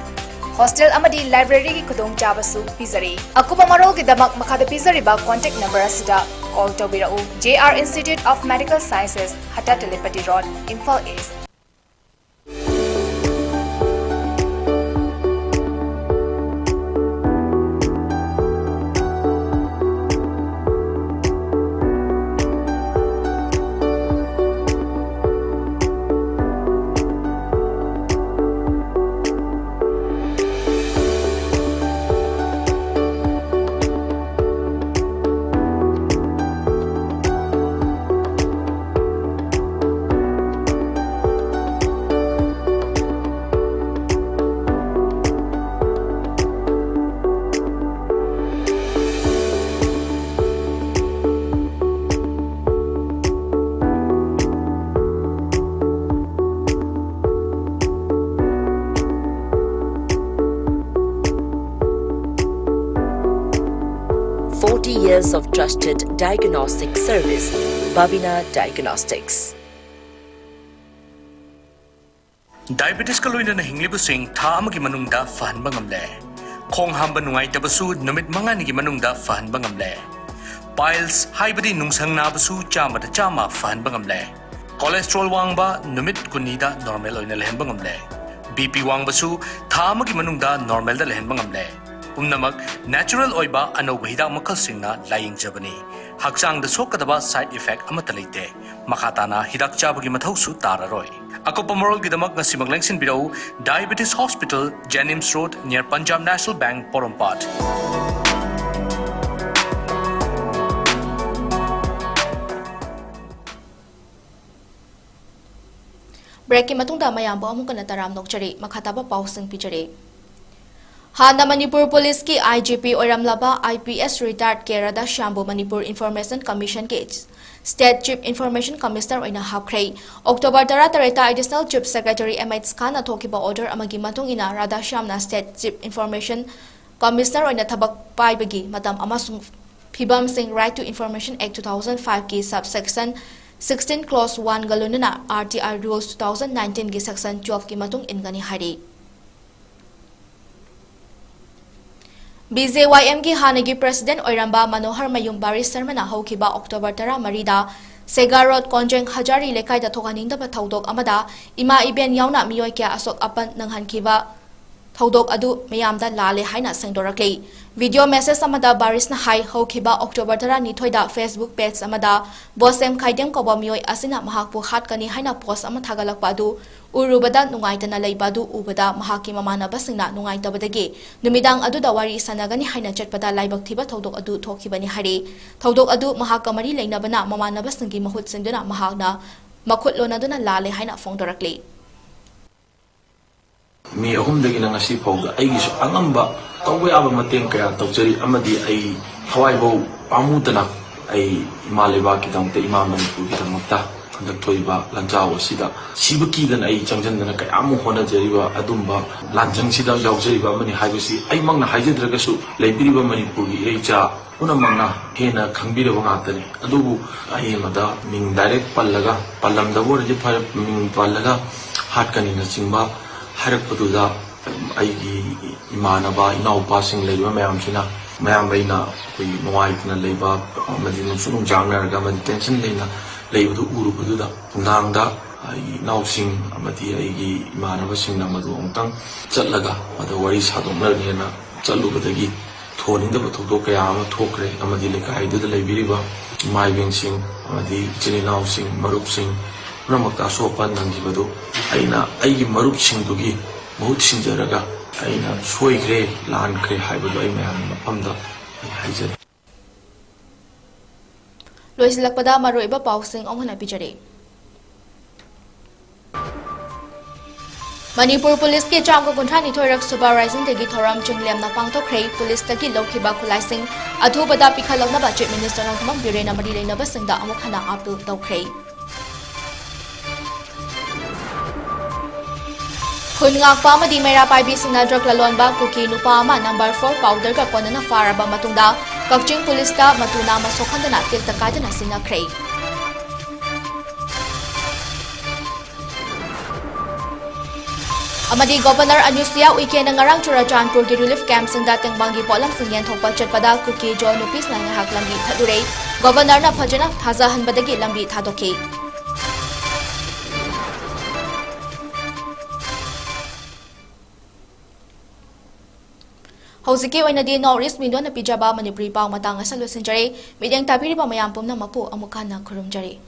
Hostel ꯑꯃꯗꯤ libraryꯒꯤ ꯈꯨꯗꯣꯡꯆꯥꯕꯁꯨ ꯄꯤꯖꯔꯤ꯫ ꯑꯀꯨꯞꯄ ꯃꯔꯣꯜꯒꯤꯗꯃꯛ ꯃꯈꯥꯗ ꯄꯤꯖꯔꯤꯕ contact number ꯑꯁꯤꯗ call ꯇꯧꯕꯤꯔꯛꯎ꯫ J R Institute of Medical Sciences, ꯍꯇꯥ Telipati road, Imphal east. Forty years of trusted diagnostic service, Babina Diagnostics. Diabetesꯀ ꯂꯣꯏꯅꯅ ꯍꯤꯡꯂꯤꯕꯁꯤꯡ ꯊꯥ ꯑꯃꯒꯤ ꯃꯅꯨꯡꯗ ꯐꯍꯟꯕ ꯉꯝꯂꯦ꯫ ꯈꯣꯡ ꯍꯥꯝꯕ ꯅꯨꯡꯉꯥꯏꯇꯕꯁꯨ ꯅꯨꯃꯤꯠ ꯃꯉꯥꯅꯤꯒꯤ ꯃꯅꯨꯡꯗ ꯐꯍꯟꯕ ꯉꯝꯂꯦ꯫ Piles ꯍꯥꯏꯕꯗꯤ ꯅꯨꯡꯁꯪ ꯅꯥꯕꯁꯨ ꯆꯥꯝꯃꯗ ꯆꯥꯝꯃ ꯐꯍꯟꯕ ꯉꯝꯂꯦ꯫ Cholesterol ꯋꯥꯡꯕ ꯅꯨꯃꯤꯠ ꯀꯨꯟꯅꯤꯗ normal ꯑꯣꯏꯅ ꯂꯩꯍꯟꯕ ꯉꯝꯂꯦ꯫ ꯕꯤ ꯄꯤ ꯋꯥꯡꯕꯁꯨ ꯊꯥ ꯑꯃꯒꯤ ꯃꯅꯨꯡꯗ ꯅꯣꯔꯃꯦꯜꯗ ꯂꯩꯍꯟꯕ ꯉꯝꯂꯦ꯫ ꯄꯨꯝꯅꯃꯛ ꯅꯦꯆꯔꯦꯜ ꯑꯣꯏꯕ ꯑꯅꯧꯕ ꯍꯤꯗꯥꯛ ꯃꯈꯜꯁꯤꯡꯅ ꯂꯥꯌꯦꯡꯖꯕꯅꯤ꯫ ꯍꯛꯆꯥꯡꯗ ꯁꯣꯛꯀꯗꯕ ꯁꯥꯏꯗ ꯏꯐꯦꯛ ꯑꯃꯠꯇ ꯂꯩꯇꯦ꯫ ꯃꯈꯥ ꯇꯥꯅ ꯍꯤꯗꯥꯛ ꯆꯥꯕꯒꯤ ꯃꯊꯧꯁꯨ ꯇꯥꯔꯔꯣꯏ꯫ ꯑꯀꯨꯞꯄ ꯃꯔꯣꯜꯒꯤꯗꯃꯛ ꯉꯁꯤꯃꯛ ꯂꯦꯡꯁꯤꯟꯕꯤꯔꯛꯎ, Diabetes Hospital, Jenims Road, near Punjab National Bank, ꯄꯣꯔꯣꯝꯄꯥꯠ꯫ ꯕ꯭ꯔꯦꯛꯀꯤ ꯃꯇꯨꯡꯗ ꯃꯌꯥꯝꯕꯨ ꯑꯃꯨꯛ ꯍꯟꯅ ꯇꯔꯥꯝꯅ ꯑꯣꯛꯆꯔꯤ꯫ ꯃꯈꯥ ꯇꯥꯕ ꯄꯥꯎꯁꯤꯡ ꯄꯤꯖꯔꯤ꯫ ꯍꯥꯟꯅ ꯃꯅꯤꯄꯨꯔ ꯄꯨꯂꯤꯁꯀꯤ ꯑꯥꯏ ꯖꯤ ꯄꯤ ꯑꯣꯏꯔꯝꯂꯕ ꯑꯥꯏ ꯄꯤ ꯑꯦꯁ ꯔꯤꯇꯥꯌꯔꯗ ꯀꯦ ꯔꯥꯙꯥꯁ꯭ꯌꯥꯝꯕꯨ ꯃꯅꯤꯄꯨꯔ ꯏꯟꯐꯣꯔꯃꯦꯁꯟ ꯀꯃꯤꯁꯟꯒꯤ ꯁ꯭ꯇꯦꯠ ꯆꯤꯐ ꯏꯟꯐꯣꯔꯃꯦꯁꯟ ꯀꯃꯤꯁꯅꯔ ꯑꯣꯏꯅ ꯍꯥꯞꯈ꯭ꯔꯦ꯫ ꯑꯣꯛꯇꯣꯕꯔ ꯇꯔꯥ ꯇꯔꯦꯠꯇ additional chief secretary M H ꯈꯥꯟꯅ ꯊꯣꯛꯈꯤꯕ ꯑꯣꯔꯗꯔ ꯑꯃꯒꯤ ꯃꯇꯨꯡ ꯏꯟꯅ ꯔꯥꯙꯥꯁ꯭ꯌꯥꯝꯅ ꯁ꯭ꯇꯦꯠ ꯆꯤꯐ ꯏꯟꯐꯣꯔꯃꯦꯁꯟ ꯀꯃꯤꯁꯅꯔ ꯑꯣꯏꯅ ꯊꯕꯛ ꯄꯥꯏꯕꯒꯤ ꯃꯇꯝ ꯑꯃꯁꯨꯡ ꯐꯤꯕꯝꯁꯤꯡ Right to Information Act two thousand five ꯀꯤ subsection sixteen clause one ꯒ ꯂꯣꯏꯅꯅ R T I rules two thousand nineteen ꯒꯤ section twelve ꯀꯤ ꯃꯇꯨꯡ ꯏꯟꯒꯅꯤ ꯍꯥꯏꯔꯤ꯫ B J Y M ꯒꯤ ꯍꯥꯟꯅꯒꯤ president ꯑꯣꯏꯔꯝꯕ ꯃꯅꯣꯍꯔ ꯃꯌꯨꯝ ꯕꯥꯔꯤꯁ ꯁꯔꯃꯅ ꯍꯧꯈꯤꯕ ꯑꯣꯛꯇꯣꯕꯔ ꯇꯔꯥꯃꯔꯤꯗ ꯁꯦꯒꯥ ꯔꯣꯗ ꯀꯣꯟꯖꯦꯡ ꯍꯖꯥꯔꯤ ꯂꯩꯀꯥꯏꯗ ꯊꯣꯛꯍꯟꯅꯤꯡꯗꯕ ꯊꯧꯗꯣꯛ ꯑꯃꯗ ꯏꯃꯥ ꯏꯕꯦꯟ ꯌꯥꯎꯅ ꯃꯤꯑꯣꯏ ꯀꯌꯥ ꯑꯁꯣꯛ ꯑꯄꯟ ꯅꯪꯍꯟꯈꯤꯕ ꯊꯧꯗꯣꯛ ꯑꯗꯨ ꯃꯤꯌꯥꯝꯗ ꯂꯥꯜꯂꯦ ꯍꯥꯏꯅ ꯁꯦꯡꯗꯣꯔꯛꯂꯤ꯫ Video message ꯑꯃꯗ ꯕꯥꯔꯤꯁꯅ ꯍꯥꯏ, ꯍꯧꯈꯤꯕ ꯑꯣꯛꯇꯣꯕꯔ ꯇꯔꯥꯅꯤꯊꯣꯏꯗ Facebook page ꯑꯃꯗ ꯕꯣꯁꯦꯝ ꯈꯥꯏꯗꯦꯝ ꯀꯧꯕ ꯃꯤꯑꯣꯏ ꯑꯁꯤꯅ ꯃꯍꯥꯛꯄꯨ ꯍꯥꯠꯀꯅꯤ ꯍꯥꯏꯅ post ꯑꯃ ꯊꯥꯒꯠꯂꯛꯄ ꯑꯗꯨ ꯎꯔꯨꯕꯗ ꯅꯨꯡꯉꯥꯏꯇꯅ ꯂꯩꯕ ꯑꯗꯨ ꯎꯕꯗ ꯃꯍꯥꯛꯀꯤ ꯃꯃꯥꯟꯅꯕꯁꯤꯡꯅ ꯅꯨꯡꯉꯥꯏꯇꯕꯗꯒꯤ ꯅꯨꯃꯤꯗꯥꯡ ꯑꯗꯨꯗ ꯋꯥꯔꯤ ꯁꯥꯟꯅꯒꯅꯤ ꯍꯥꯏꯅ ꯆꯠꯄꯗ ꯂꯥꯏꯕꯛ ꯊꯤꯕ ꯊꯧꯗꯣꯛ ꯑꯗꯨ ꯊꯣꯛꯈꯤꯕꯅꯤ ꯍꯥꯏꯔꯤ꯫ ꯊꯧꯗꯣꯛ ꯑꯗꯨ ꯃꯍꯥꯛꯀ ꯃꯔꯤ ꯂꯩꯅꯕꯅ ꯃꯃꯥꯟꯅꯕꯁꯤꯡꯒꯤ ꯃꯍꯨꯠ ꯁꯤꯟꯗꯨꯅ ꯃꯍꯥꯛꯅ ꯃꯈꯨꯠ ꯂꯣꯟꯅꯗꯨꯅ ꯂꯥꯜꯂꯦ ꯍꯥꯏꯅ ꯐꯣꯡꯗꯣꯔꯛꯂꯤ꯫ ꯃꯤ ꯑꯍꯨꯝꯗꯒꯤꯅ ꯉꯁꯤ ꯐꯥꯎꯗ ꯑꯩꯒꯤꯁꯨ ꯑꯉꯝꯕ ꯇꯧꯕ ꯌꯥꯕ ꯃꯇꯦꯡ ꯀꯌꯥ ꯇꯧꯖꯔꯤ, ꯑꯃꯗꯤ ꯑꯩ ꯊꯋꯥꯏꯐꯧ ꯄꯥꯝꯃꯨꯗꯅ ꯑꯩ ꯏꯃꯥ ꯂꯩꯕꯥꯛꯀꯤꯗꯃꯛꯇ, ꯏꯃꯥ ꯃꯅꯤꯄꯨꯔꯒꯤꯗꯃꯛꯇ ꯍꯟꯗꯛ ꯊꯣꯛꯏꯕ ꯂꯥꯟꯖꯥꯎ ꯑꯁꯤꯗ ꯁꯤꯕ ꯀꯤꯗꯅ ꯑꯩ ꯆꯪꯁꯤꯟꯗꯅ ꯀꯌꯥꯃꯨꯛ ꯍꯣꯠꯅꯖꯔꯤꯕ ꯑꯗꯨꯝꯕ ꯂꯥꯟꯖꯪꯁꯤꯗ ꯌꯥꯎꯖꯔꯤꯕ ꯑꯃꯅꯤ ꯍꯥꯏꯕꯁꯤ ꯑꯩꯃꯛꯅ ꯍꯥꯏꯖꯗ꯭ꯔꯒꯁꯨ ꯂꯩꯕꯤꯔꯤꯕ ꯃꯅꯤꯄꯨꯔꯒꯤ ꯏꯔꯩꯆꯥ ꯄꯨꯝꯅꯃꯛꯅ ꯍꯦꯟꯅ ꯈꯪꯕꯤꯔꯕ ꯉꯥꯛꯇꯅꯤ꯫ ꯑꯗꯨꯕꯨ ꯑꯍꯦꯟꯕꯗ ꯃꯤꯡ direct ꯄꯜꯂꯒ, ꯄꯜꯂꯝꯗꯕ ꯑꯣꯏꯔꯗꯤ ꯐꯔꯦ, ꯃꯤꯡ ꯄꯜꯂꯒ ꯍꯥꯠꯀꯅꯤꯅꯆꯤꯡꯕ ꯍꯥꯏꯔꯛꯄꯗꯨꯗ ꯑꯩꯒꯤ ꯏꯃꯥꯟꯅꯕ, ꯏꯅꯥꯎꯄꯥꯁꯤꯡ ꯂꯩꯔꯤꯕ ꯃꯌꯥꯝꯁꯤꯅ ꯃꯌꯥꯝꯕꯩꯅ ꯑꯩꯈꯣꯏꯒꯤ ꯅꯨꯡꯉꯥꯏꯇꯅ ꯂꯩꯕ ꯑꯃꯗꯤ ꯅꯨꯡꯁꯨ ꯅꯨꯡꯖꯥꯡꯅꯔꯒ ꯑꯃꯗꯤ tension ꯂꯩꯅ ꯂꯩꯕꯗꯨ ꯎꯔꯨꯕꯗꯨꯗ ꯅꯨꯡꯗꯥꯡꯗ ꯑꯩꯒꯤ ꯏꯅꯥꯎꯁꯤꯡ ꯑꯃꯗꯤ ꯑꯩꯒꯤ ꯏꯃꯥꯟꯅꯕꯁꯤꯡꯅ ꯃꯗꯨ ꯑꯃꯨꯛꯇꯪ ꯆꯠꯂꯒ ꯃꯗꯨ ꯋꯥꯔꯤ ꯁꯥꯗꯣꯛꯅꯔꯒꯦꯅ ꯆꯠꯂꯨꯕꯗꯒꯤ ꯊꯣꯟꯅꯤꯡꯗꯕ ꯊꯧꯗꯣꯛ ꯀꯌꯥ ꯑꯃ ꯊꯣꯛꯈ꯭ꯔꯦ ꯑꯃꯗꯤ ꯂꯩꯀꯥꯏꯗꯨꯗ ꯂꯩꯕꯤꯔꯤꯕ ꯏꯃꯥ ꯏꯕꯦꯟꯁꯤꯡ ꯑꯃꯗꯤ ꯏꯆꯤꯜ ꯏꯅꯥꯎꯁꯤꯡ, ꯃꯔꯨꯞꯁꯤꯡ ꯄꯨꯝꯅꯃꯛꯇ ꯑꯁꯣꯛ ꯑꯄꯟ ꯅꯪꯈꯤꯕꯗꯨ ꯑꯩꯅ ꯑꯩꯒꯤ ꯃꯔꯨꯞꯁꯤꯡꯗꯨꯒꯤ ꯃꯍꯨꯠ ꯁꯤꯟꯖꯔꯒ ꯑꯩꯅ ꯁꯣꯏꯈ꯭ꯔꯦ, ꯂꯥꯟꯈ꯭ꯔꯦ ꯍꯥꯏꯕꯗꯨ ꯑꯩ ꯃꯌꯥꯝꯒꯤ ꯃꯐꯝꯗ ꯑꯩ ꯍꯥꯏꯖꯔꯤ꯫ ꯂꯣꯏꯁꯤꯜꯂꯛꯄꯗ ꯃꯔꯨꯑꯣꯏꯕ ꯄꯥꯎꯁꯤꯡ ꯑꯃꯨꯛ ꯍꯟꯅ ꯄꯤꯖꯔꯤ꯫ ꯃꯅꯤꯄꯨꯔ ꯄꯨꯂꯤꯁꯀꯤ ꯆꯥꯝꯃꯒ ꯀꯨꯟꯊ꯭ꯔꯥ ꯅꯤꯊꯣꯏꯔꯛ ꯁꯨꯕ Rising Dayꯒꯤ ꯊꯧꯔꯝ ꯆꯤꯡꯂꯦꯝꯅ ꯄꯥꯡꯊꯣꯛꯈ꯭ꯔꯦ꯫ ꯄꯨꯂꯤꯁꯇꯒꯤ ꯂꯧꯈꯤꯕ ꯈꯨꯠꯂꯥꯏꯁꯤꯡ ꯑꯊꯨꯕꯗ ꯄꯤꯈꯠꯂꯛꯅꯕ Chief Minister ꯅꯣꯡꯊꯣꯝꯕꯝ ꯕꯤꯔꯦꯟꯅ ꯃꯔꯤ ꯂꯩꯅꯕꯁꯤꯡꯗ ꯑꯃꯨꯛ ꯍꯟꯅ appeal ꯇꯧꯈ꯭ꯔꯦ꯫ ꯈꯨꯟ ꯉꯥꯛꯄ ꯑꯃꯗꯤ ꯃꯩꯔꯥ ꯄꯥꯏꯕꯤꯁꯤꯡꯅ drug ꯂꯂꯣꯟꯕ ꯀꯨꯀꯤ ꯅꯨꯄꯥ ꯑꯃ number four powderꯒ ꯀꯣꯟꯅꯅ ꯐꯥꯔꯕ ꯃꯇꯨꯡꯗ ꯀꯛꯆꯤꯡ ꯄꯨꯂꯤꯁꯇ ꯃꯇꯨ ꯅꯥꯝꯃ ꯁꯣꯛꯍꯟꯗꯅ ꯇꯦꯛꯇ ꯀꯥꯏꯗꯅ ꯁꯤꯡꯅꯈ꯭ꯔꯦ꯫ ꯑꯃꯗꯤ Governor ꯑꯅꯨꯁꯨꯌꯥ ꯎꯏꯀꯦꯅ ꯉꯔꯥꯡ ꯆꯨꯔꯆꯥꯟꯄꯨꯔꯒꯤ relief campꯁꯤꯡꯗ ꯇꯦꯡꯕꯥꯡꯒꯤ ꯄꯣꯠꯂꯝꯁꯤꯡ ꯌꯦꯟꯊꯣꯛꯄ ꯆꯠꯄꯗ ꯀꯨꯀꯤ ꯖꯣ ꯅꯨꯄꯤꯁꯤꯡꯅ ꯉꯥꯏꯍꯥꯛ ꯂꯝꯕꯤ ꯊꯠꯂꯨꯔꯦ꯫ Governorꯅ ꯐꯖꯅ ꯊꯥꯖꯍꯟꯕꯗꯒꯤ ꯂꯝꯕꯤ ꯊꯥꯗꯣꯛꯈꯤ꯫ ꯍꯧꯖꯤꯛꯀꯤ ꯑꯣꯏꯅꯗꯤ North East Windowꯅ ꯄꯤꯖꯕ ꯃꯅꯤꯄꯨꯔꯤ ꯄꯥꯎ ꯃꯇꯥꯡ ꯑꯁꯤꯗ ꯂꯣꯏꯁꯤꯟꯖꯔꯦ꯫ ꯃꯤꯠꯌꯦꯡ ꯇꯥꯕꯤꯔꯤꯕ ꯃꯌꯥꯝ ꯄꯨꯝꯅꯃꯛꯄꯨ ꯑꯃꯨꯛ ꯍꯟꯅ ꯈꯨꯔꯨꯝꯖꯔꯤ꯫